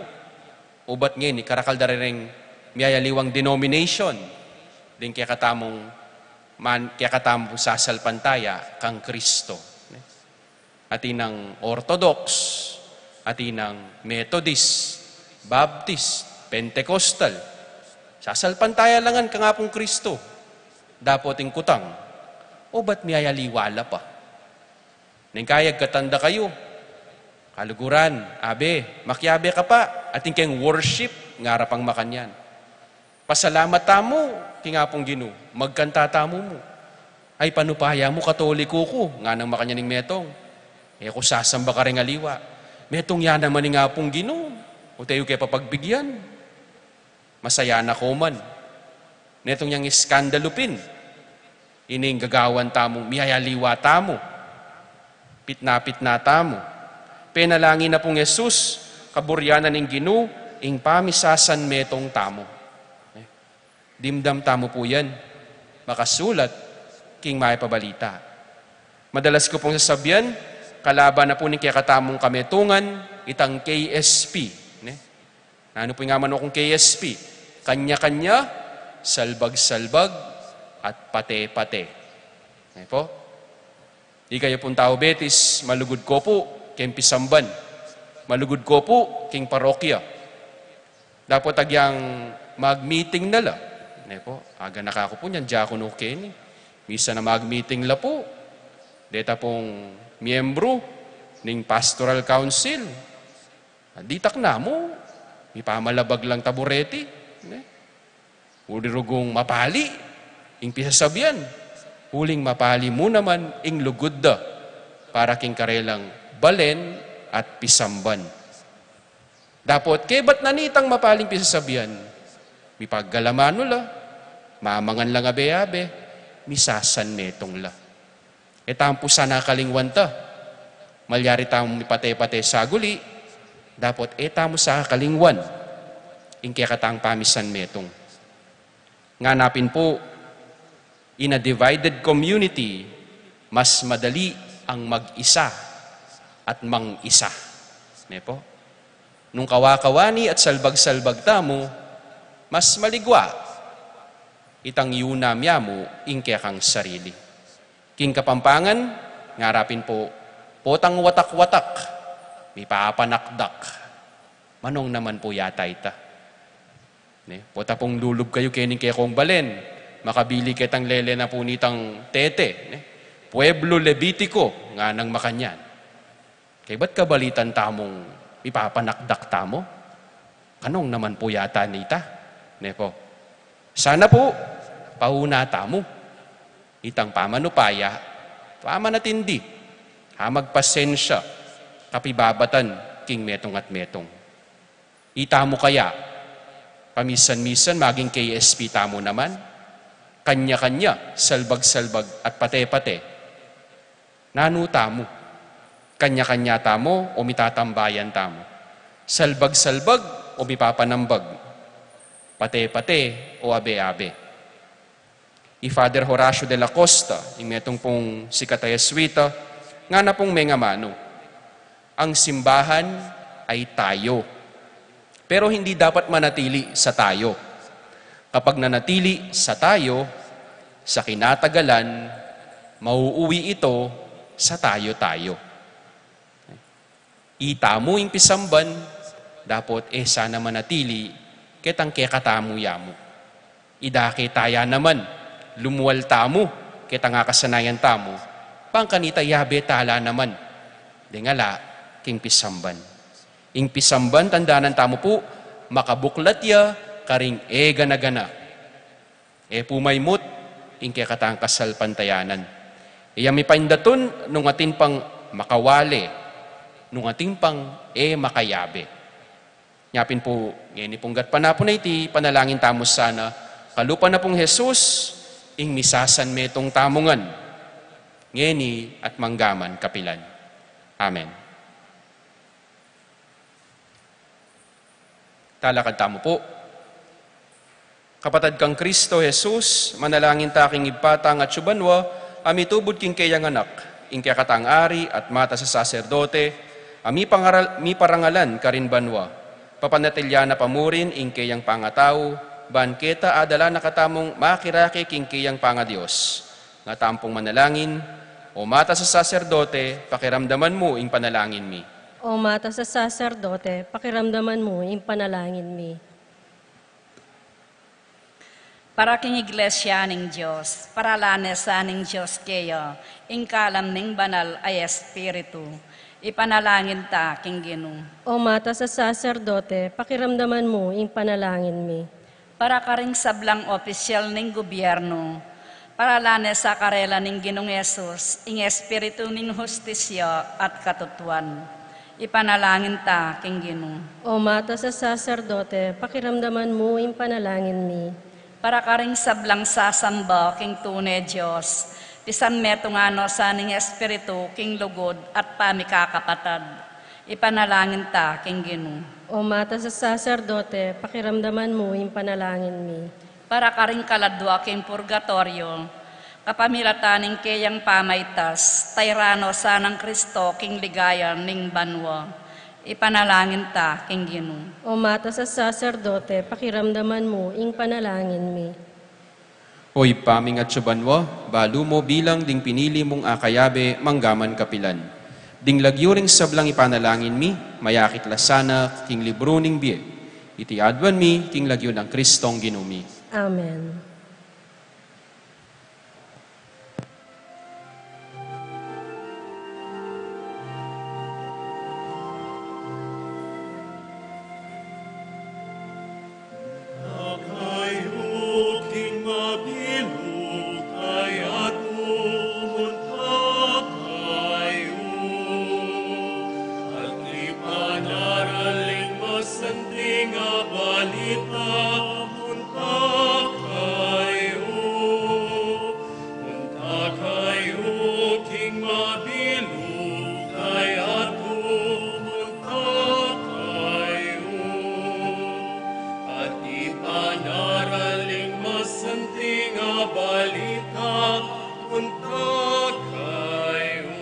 Ubat ngeni, karakal da reng miyayaliwang denomination ding kekatamung man, kekatamung sasalpantaya kang Kristo. Atin nang Orthodox, atin nang Methodist, Baptist, Pentecostal. Sasalpantaya la ngan kang Apung Kristo. Dapot ing kutang, ubat miyayaliwa la pa. Neng kayag katanda kayu. Kaluguran, abe, makiabe ka pa, atin keng worship, ngara pang makanyan. Pasalamat tamu king Apung Ginu, magkanta tamu mu. Ay, panupaya mu, Katoliko ku, nganang makanyan ning metung. E ku sasamba karing aliwa. Metung ya naman ing Apung Ginu, o teyu ke papagbigyan. Masaya na ko man. Netung yang iskandalu pin, ining gagawan tamu, miyayaliwa tamu, pitna-pitna tamu. Penalangin na pung Jesus, kaburian na ning Ginu, ing pamisasan metung tamu. Dimdam tamu pu yan, makasulat king Mayap a Balita. Madalas ku pung sasabian, kalaban na pu ning kekatamung kametungan, itang K S P. Ne? Nanu pu ing amanu kung K S P? Kanya-kanya, salbag-salbag, at pate-pate. Ne po? Ikayu pung tau Betis, malugud ko pu king pisamban. Malugud ko pu king parokya. Dapot agyang mag-meeting na la. Ne po? Aga na ka ku pu nyan, diakono keni. Misan a mag-meeting la pu, deta pung miyembru ning Pastoral Council, ditak namu, mipamalabag lang tabureti, ne? Uli rugung mapali ing pisasabian, uling mapali mu naman ing lugud da para king karelang balen at pisamban. Dapot kebat na nitang mapaling pisasabian, mipaggalaman nu la, mamangan lang abe-abe, misasanmetung la. E tamu pu sana kakalingwan ta. Malyari tamu mipate-pate saguli, dapot e tamu sa kakalingwan ing kekatang pamisanmetung. Ngana pin pu, in a divided community, mas madali ang mag-isa at mang-isa. Ne pu? Nung kawa-kawani at salbag-salbag tamu, mas maligwa itang yunam ya mu ing kekang sarili. King Kapampangan, ngara pin pu, potang watak-watak, mipapanakdak. Manong naman pu yata ita. Ne? Pota pung lulub kayu kening kekong balen, makabili ketang lele na pu nitang tete, ne? Pueblo Levitico, nganang makanyan. Kaybat kabalitan tamung mipapanakdak tamu? Kanong naman pu yata nita? Ne pu? Sana pu, pauna tamu itang pamanupaya, pamanatindi, ha magpasensya, kapibabatan king metung at metung. Itamu kaya, pamisan-misan maging K S P tamu naman, kanya-kanya, salbag-salbag at pate-pate. Nanu tamu? Kanya-kanya tamu o mitatambayan tamu? Salbag-salbag o mipapanambag? Pate-pate o abe-abe? I Father Horacio de la Costa, ing metung pung sikat a Jesuita, ngana pung mengamanu, ang simbahan ay tayo. Pero hindi dapat manatili sa tayo. Kapag nanatili sa tayo, sa kinatagalan, mauuwi ito sa tayo-tayo. Itamu ing pisamban, dapot e sana manatili ketang kekatamu ya mu. Ida ke taya naman, lumual tamu ketang akasanayan tamu, bang kanita yabe tala naman deng ala king pisamban. Ing pisamban, tandanan tamu pu, makabuklat ya karing e gana-gana. E pu maymut ing kekatang kasalpantayanan. Iya mipaindatun nung atin pang makawale, nung atin pang e makayabe. Nya pin pu, ngeni pung gatpanapun a iti, panalangin tamu sana, kalupa na pung Jesus, ing misasanmetung tamu ngan, ngeni at manggaman kapilan. Amen. Talakad tamu pu. Kapatad kang Kristo Jesus, manalangin ta king Ibpa tang atsu banua, a mitubud king keyang Anak, ing kekatang ari at matas a saserdote, a mipangaral-, miparangalan karin banua. Papanatilian na pa murin ing keyang pangatau, ban keta adala na katamung makirake king keyang pangadios. Nga tampung manalangin, O matas a saserdote, pakiramdaman mu ing panalangin mi. O matas a saserdote, pakiramdaman mu ing panalangin mi. Para king Iglesia ning Dios, paralanan sa ning Dios keya, ing kalam ning Banal a Espiritu, ipanalangin ta king Ginu. O matas a saserdote, pakiramdaman mu ing panalangin mi. Para karing sablang opisyal ning gubyernu, paralanan sa karela ning Ginung Jesus, ing espiritu ning hustisya at katutuan. Ipanalangin ta king Ginu. O matas a saserdote, pakiramdaman mu ing panalangin mi. Para karing sablang sasamba king tune Dios, pisanmetungan no sa ning espiritu king lugud at pamikakapatad. Ipanalangin ta king Ginu. O matas a saserdote, pakiramdaman mu ing panalangin mi. Para karing kaladua king purgatoryo, kapamilatan ning keyang pamaitas, tairan no sa nang Kristo king ligaya ning banua. Ipanalangin ta king Ginu. O matas a saserdote, pakiramdaman mu ing panalangin mi. O Ibpa ming atsu banua, balu mu bilang ding pinili mung akayabe manggaman kapilan. Ding lagyu ring sablang ipanalangin mi, mayakit la sana king libru ning bie. Iti aduan mi king lagyu nang Kristong Ginu mi. Amen. Ita, munta kayu, munta kayu king mabilug a yatu, munta kayu, at ipanaral ing masanting a balita, munta kayu.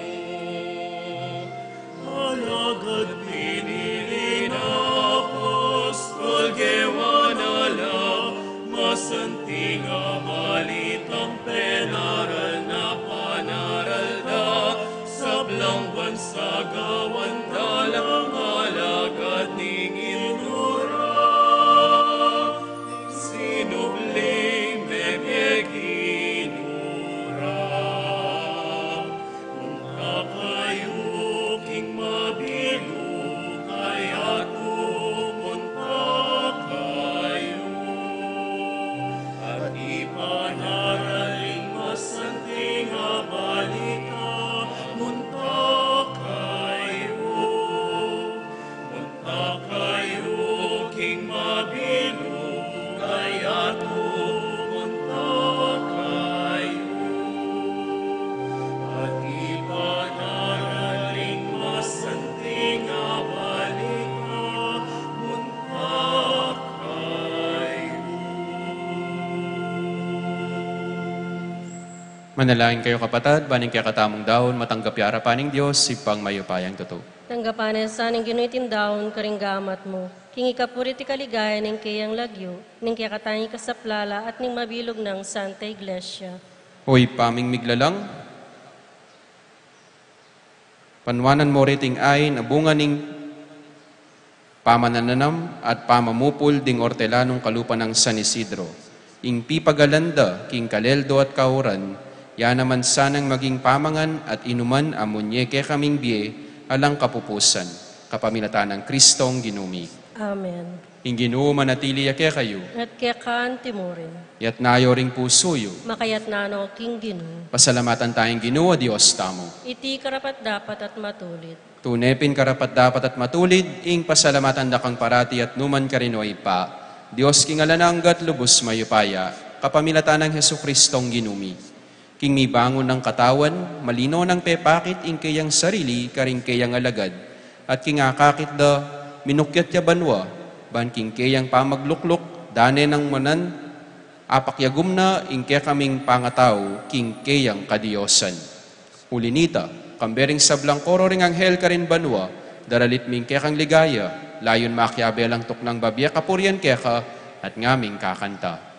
Alagad pinili na apostol gewa na la masanting a balitang penaral na panaral da, sablang bansa gawan da lang alagad ning inura, sinubling mebie ginura. Munta kayu king mabilug a yatu, munta kayu, at ipanaral ing masanting a balita, munta kayu. Munta kayu king mabilug a yatu, munta kayu, at ipanaral ing masanting a balita, munta kayu. Manalangin kayu, kapatad, ban ing kekatamung daun matanggap ya arapan ning Dios, Ibpang mayupayang tutu. Tanggapan na sa ning Ginu iting daun karing gamat mu, king ikapuri at ikaligaya ning keyang lagyu, ning kekatang ikasaplala at ning mabilug nang Santa Iglesia. O Ibpa ming miglalang, panuanan mu riting ain a bunga ning pamananam at pamamupul ding ortelanung kalupa nang San Isidro, ing pipagalan da king kaleldo at kauran, ya naman sanang maging pamangan at inuman a munye kekaming bie alang kapupusan, kapamilatan nang Kristong Ginu mi. Amen. Ing Ginu manatili ya kekayu. At keka antimurin. Iyatas yu ring pusu yu. Makayatas no king Ginu. Pasalamatan taya ing Ginu a Dios tamu. Iti karapat-dapat at matulid. Tune pin karapat-dapat at matulid ing pasalamatan da kang parati at nukarin man, O Ibpa, Dios king alang angga at lubus mayupaya, kapamilatan nang Jesucristong Ginu mi. King mibangun nang katawan, malino nang pepakit ing keyang sarili karing keyang alagad, at king akakit da, minukyat ya banua, ban king keyang pamaglukluk, dane nang manan, apakyagum na ing kekaming pangatau king keyang kadiosan. Uli nita, kambe ring sablang koro ring anghel karin banua, daralit mi ing kekang ligaya, layun makiabe lang tuknang babie kapurian keka, at ngaming kakanta.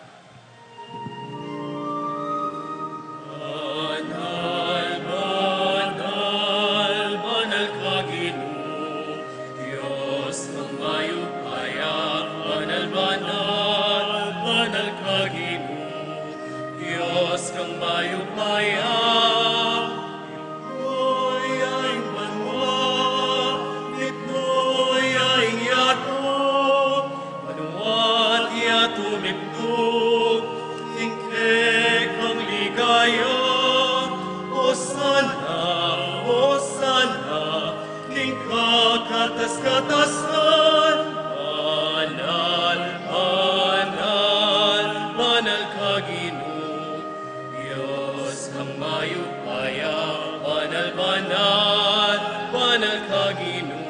Banal, banal, banal ka Ginu, Dios kang mayupaya, banal, banal, banal ka Ginu, Dios kang mayupaya. Mitmu ya ing banua, mitmu ya ing yatu, banua at yatu mitmu king kekang ligaya. Osana, Osana, king kakatas-katasan. Banal, banal, banal ka Ginu, Dios kang mayupaya. Banal, banal, banal ka Ginu,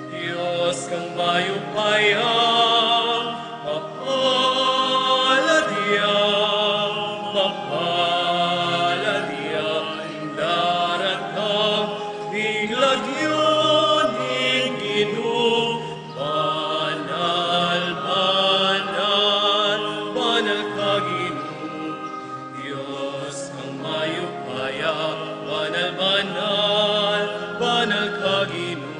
Dios kang mayupaya. Mapalad ya, mapalad ya ing daratang ding lagyu ning Ginu. Banal, banal, banal ka Ginu, Dios kang mayupaya. Banal, banal, banal ka Ginu,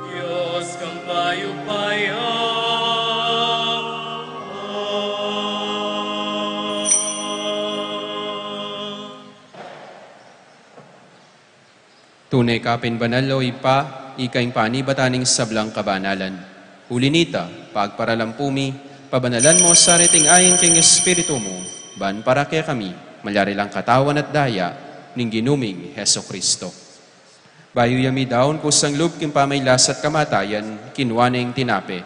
Dios kang mayupaya. Tune ka pin banal, O Ibpa, ika ing panibatan ning sablang kabanalan. Uli nita, pagparalampu mi, pabanalan mu sa riting ain king Espiritu mu, ban para kekami malyari lang katawan at daya ning Ginu ming Jesucristo. Bayu ya midaun kusang lub king pamagkasakit at kamatayan, kinua ne ing tinape,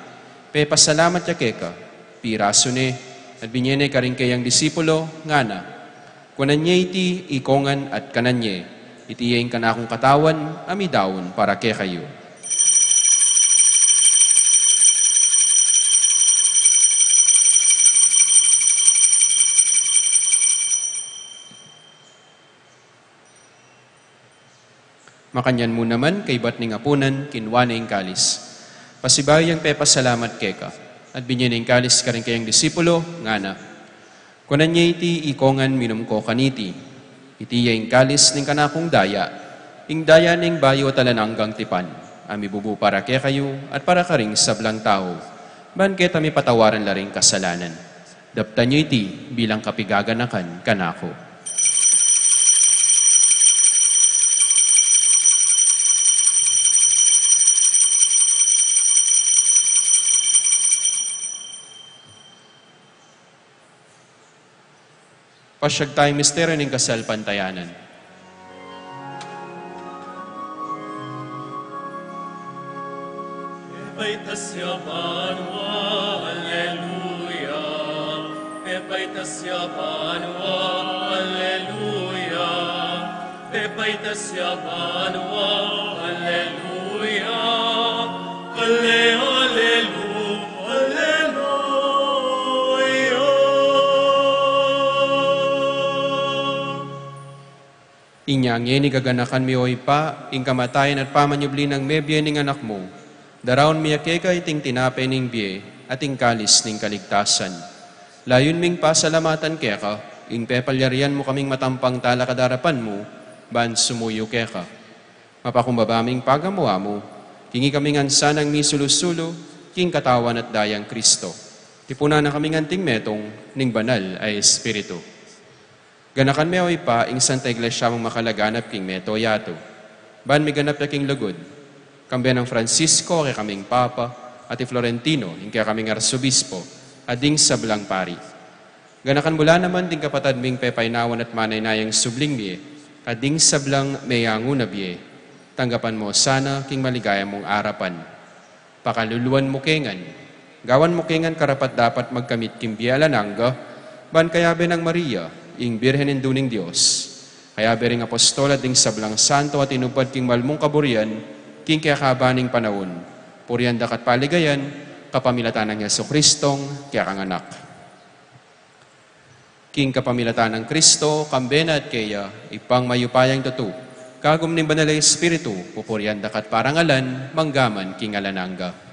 Pepasalamat ya keka, pirasu ne, at binye ne karing kayang disipulo, ngana: Kuanan ye iti ikongan at kanan ye, iti ya ing kanakung katawan a midaun para kekayu. Makanyan mu naman, kaybat ning apunan, kinua ne ing kalis. Pasibayu yang pepasalamat keka, at binye ne ing kalis karing kayang disipulo, ngana: Kuanan ye iti ikongan, minum ko kaniti. Iti ya ing kalis ning kanakung daya, ing daya ning bayu at alang anggang tipan, a mibubu para kekayu at para karing sablang tau, ban keta mipatawaran la ring kasalanan. Daptan yu iti bilang kapigaganakan kanaku. Pasiag taya ing misteryo ning kasalpantayanan. Pepaitas ya banua, alleluia. Pepaitas ya banua, alleluia. Pepaitas ya banua, alleluia. Alle, allelu, alleluia. Inya ngeni gaganakan mi, o Ibpa, ing kamatayan at pamanyubli nang mebie ning Anak mu. Daraun mi ya keka iting tinape ning bie at ing kalis ning kaligtasan. Layun ming pasalamatan keka ing pepalyarian mu kaming matampang talakad king arapan mu, ban sumuyu keka. Mapakumbaba ming pagamu-amu, king ikami ngan sanang misulu-sulu king katawan at dayang Kristo. Tipunan na kaming anting metung ning Banal a Espiritu. Ganakan me, o Ibpa, ing Santa Iglesia mung makalaganap king mabilug a yatu, ban miganap ya king lugud, kambe nang Francisco, a kekaming Papa, at i Florentino, ing kekaming Arsobispo, at ding sablang pari. Ganakan mu la naman ding kapatad ming pepainawan at manaynayang subling mie, at ding sablang meyangu na bie. Tanggapan mu la sana king maligaya mung arapan. Pakaluluan mu ke ngan. Gawan mu ke ngan karapat-dapat magkamit king bie alang angga, ban kayabe nang Maria, ing Birhen Indu ning Dios, kayabe ring apostol at ding sablang santo a tinupad king malmung kaburian king kekaba ning panaun, purian daka at paligayan, kapamilatan nang Jesucristong kekang Anak. King kapamilatan nang Kristo, kambe na at keya, Ibpang mayupayang tutu, kagum ning Banal a Espiritu, pupurian daka at parangalan, mangga man king alang angga.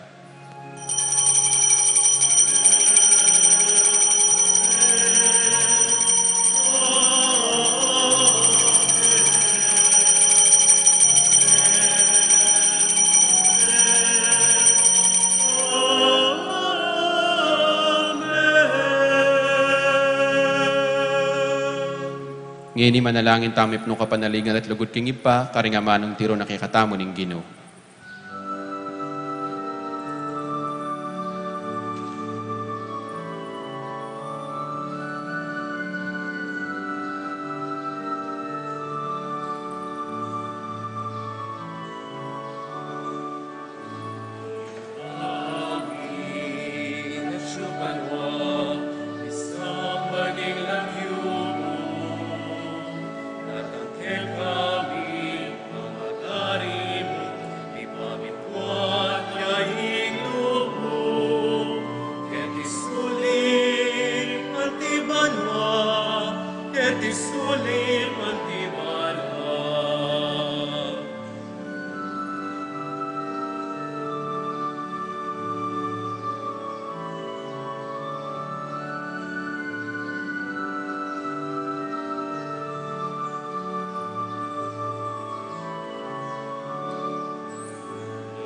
Ngeni manalangin tamu ipnu kapanaligan at lugud king Ibpa, karing amanung tiru na kekatamu ning Ginu.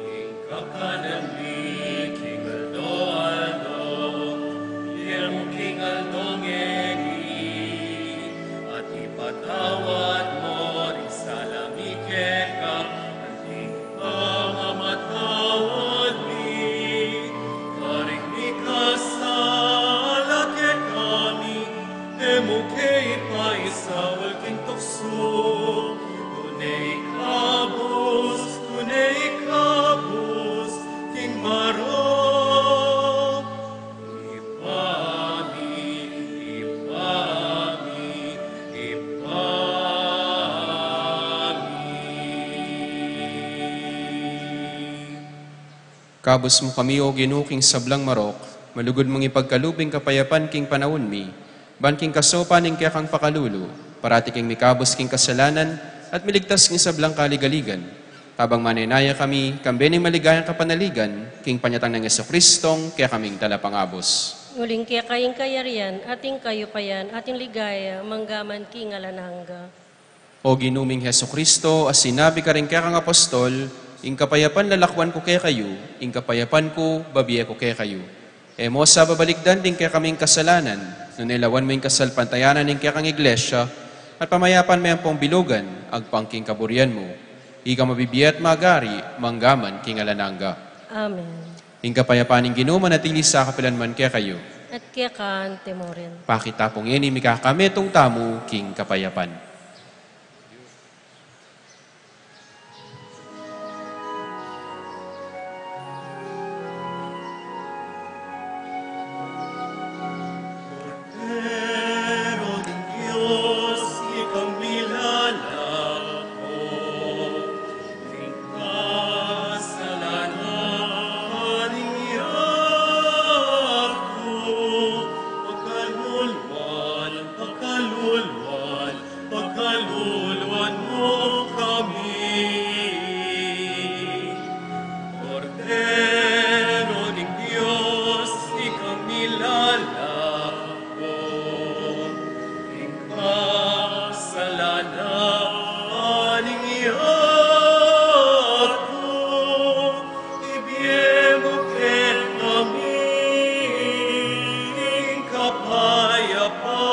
Ing kakanan mi king aldo-aldo, ibie mu king aldo ngeni, at ipatawad mu ring sala mi keka, anti ing pamamatawad mi karing mikasala kekami, e mu ke ipaisaul king tuksu, nune ikabus, nune ikabus king Kabus mu kami, O Ginu, king sablang marok, malugud mung ipagkalub ing kapayapan king panaun mi, ban king kasaupan ning kekang pakalulu, parati kaming mikabus king kasalanan, at miligtas king sablang kaligaligan. Kabang manenaya kami, kambe ning maligayang kapanaligan, king panyatang nang Jesucristong kekaming Talapangabus. Uling keka ing kayarian, at ing kayupayan, at ing ligaya, manggaman king alang angga. O Ginu ming Jesucristo, a sinabi karing kekang apostol, ing kapayapan lalakwan ku kekayu, ing kapayapan ku babie ku kekayu. E mu sa babalikdan ding kekaming kasalanan, nune lawan mu ing kasalpantayanan ning kekang Iglesia, at pamayapan me ampong bilugan, agpang king kaburian mu. Ika mabibie at magari, manggaman king alang angga. Amen. Ing kapayapan ning Ginu manatili sa kapilan man kekayu. At keka naman. Pakit tamu pu ngeni mikakametung tamu king kapayapan. Pero ning Dios, ikang milalako, ing kasalanan ning yatu, pakaluluan, pakaluluan, pakaluluan mu kami. Kordero ning Dios, ikang milalako, ing kasalanan ning yatu, ibie mu kekami ing kapayapan,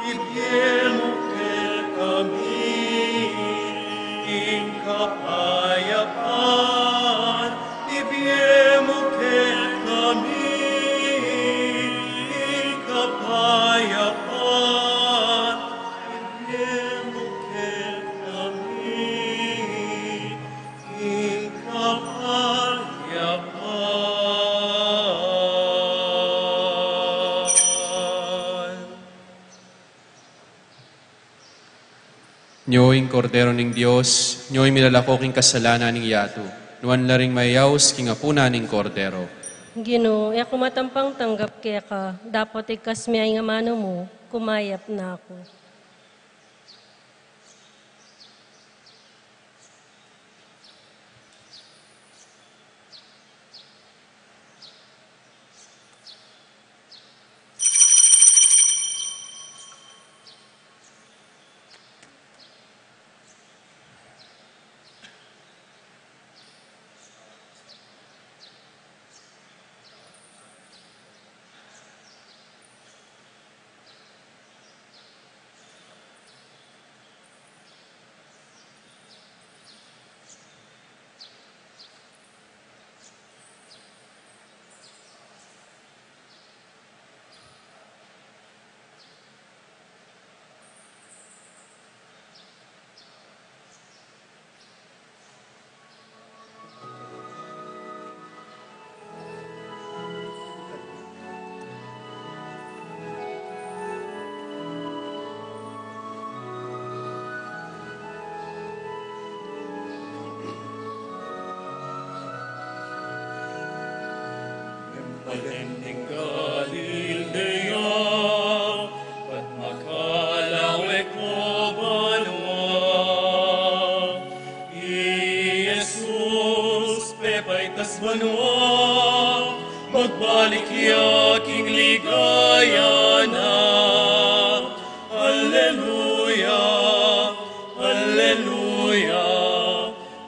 ibie mu kekami ing kapayapan, ibie mu kekami ing kapayapan, ibie mu kekami ing kapayapan. Nyo ing Kordero ning Dios, nyo ing milalako king kasalanan ning yatu. Nuan la ring mayaus king apunan ning Kordero. Ginu, e ku matampang tanggap keka, dapot igkas me ing amanu mu, kumayap na ku. Balen ning Galilea, at makalawe ku banua. I Jesus pepaitas banua, magbalik ya king ligaya na. Alleluia, alleluia,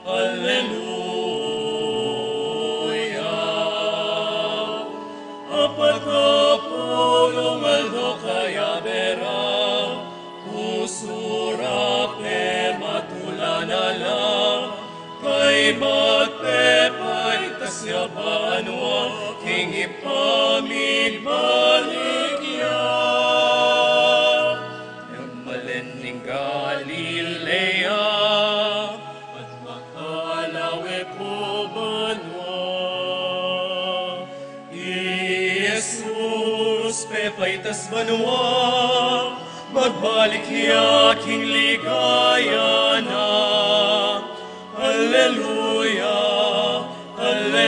alleluia. Apat a pulung aldo kayabe ra, pusu ra pematula na la, kaybat pepaitas ya banua, king ipamigbalik ya. Balen ning Galilea, at makalawe ku banua. I Jesus pepaitas banua, magbalik ya king ligaya na. Alleluia, alleluia.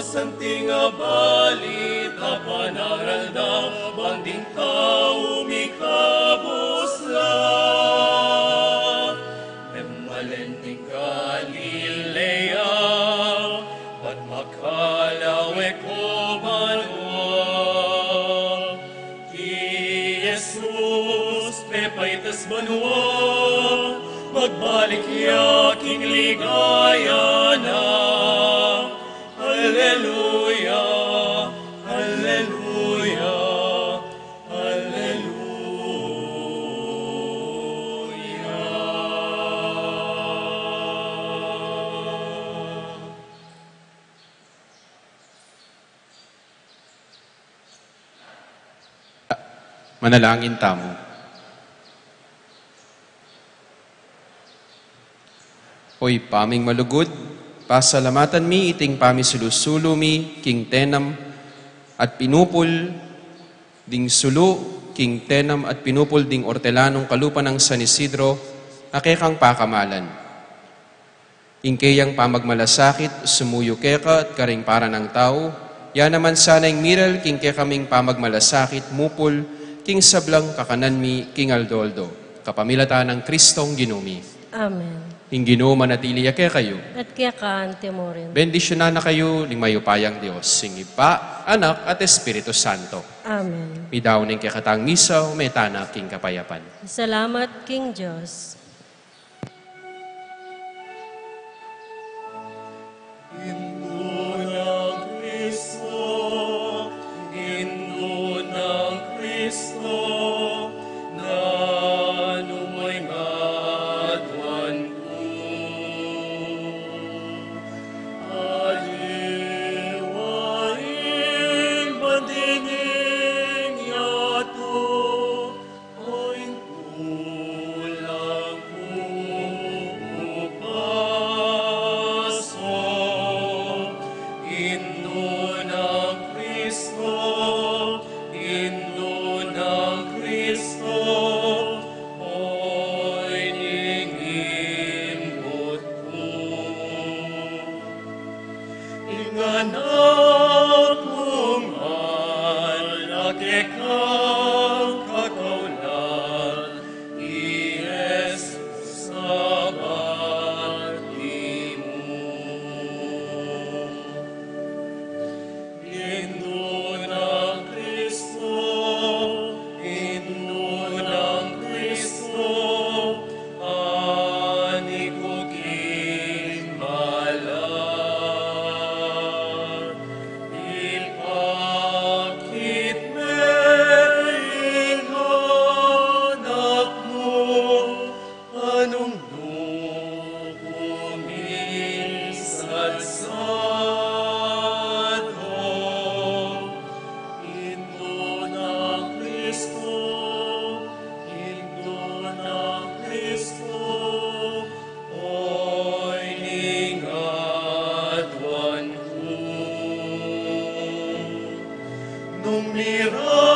Santing a balita panaral da, bang ding tau mikabus la. Memalen ning Galilea, at makalawe ko banua. I Jesus pepaitas banua, magbalik ya king ligaya na. Alleluia, alleluia, alleluia. Manalangin tamu. O Ibpa ming malugud, pasalamatan mi iting pamisulu-sulu mi king tenam at pinupul ding sulu, king tenam at pinupul ding ortelanung kalupa nang San Isidro, a kekang pakamalan. Ing keyang pamagmalasakit, sumuyu keka at karing para nang tau, ya naman sana ing miral king kekaming pamagmalasakit, mupul king sablang kakanan mi king aldo-aldo. Kapamilatan nang Kristong Ginu mi. Amen. Ing Ginu manatili ya kekayu. At keka mu rin. Bendisyunan na kayu ning mayupayang Dios, ing Ibpa, Anak, at Espiritu Santo. Amen. Midaun ing kekatang misa, ume tana king kapayapan. Salamat king Dios. Indu nang Kristo, Indu nang Kristo, nanu mu ing aduan ku? Aliwa ing bandi ning yatu, o ing kulang ku upasu. Indu nang Kristo, Indu nang Kristo, o ing imbut ku. Ing anak mung mal a kekang kakaulan, i Jesus a bati mu. Indu nang Kristo, Indu nang Kristo, ani ku king balang, ipakit me ing anak mu, a nung nu ku misatsat, o Indu nang Kristo, Indu nang Kristo, o ing aduan ku. Nung mira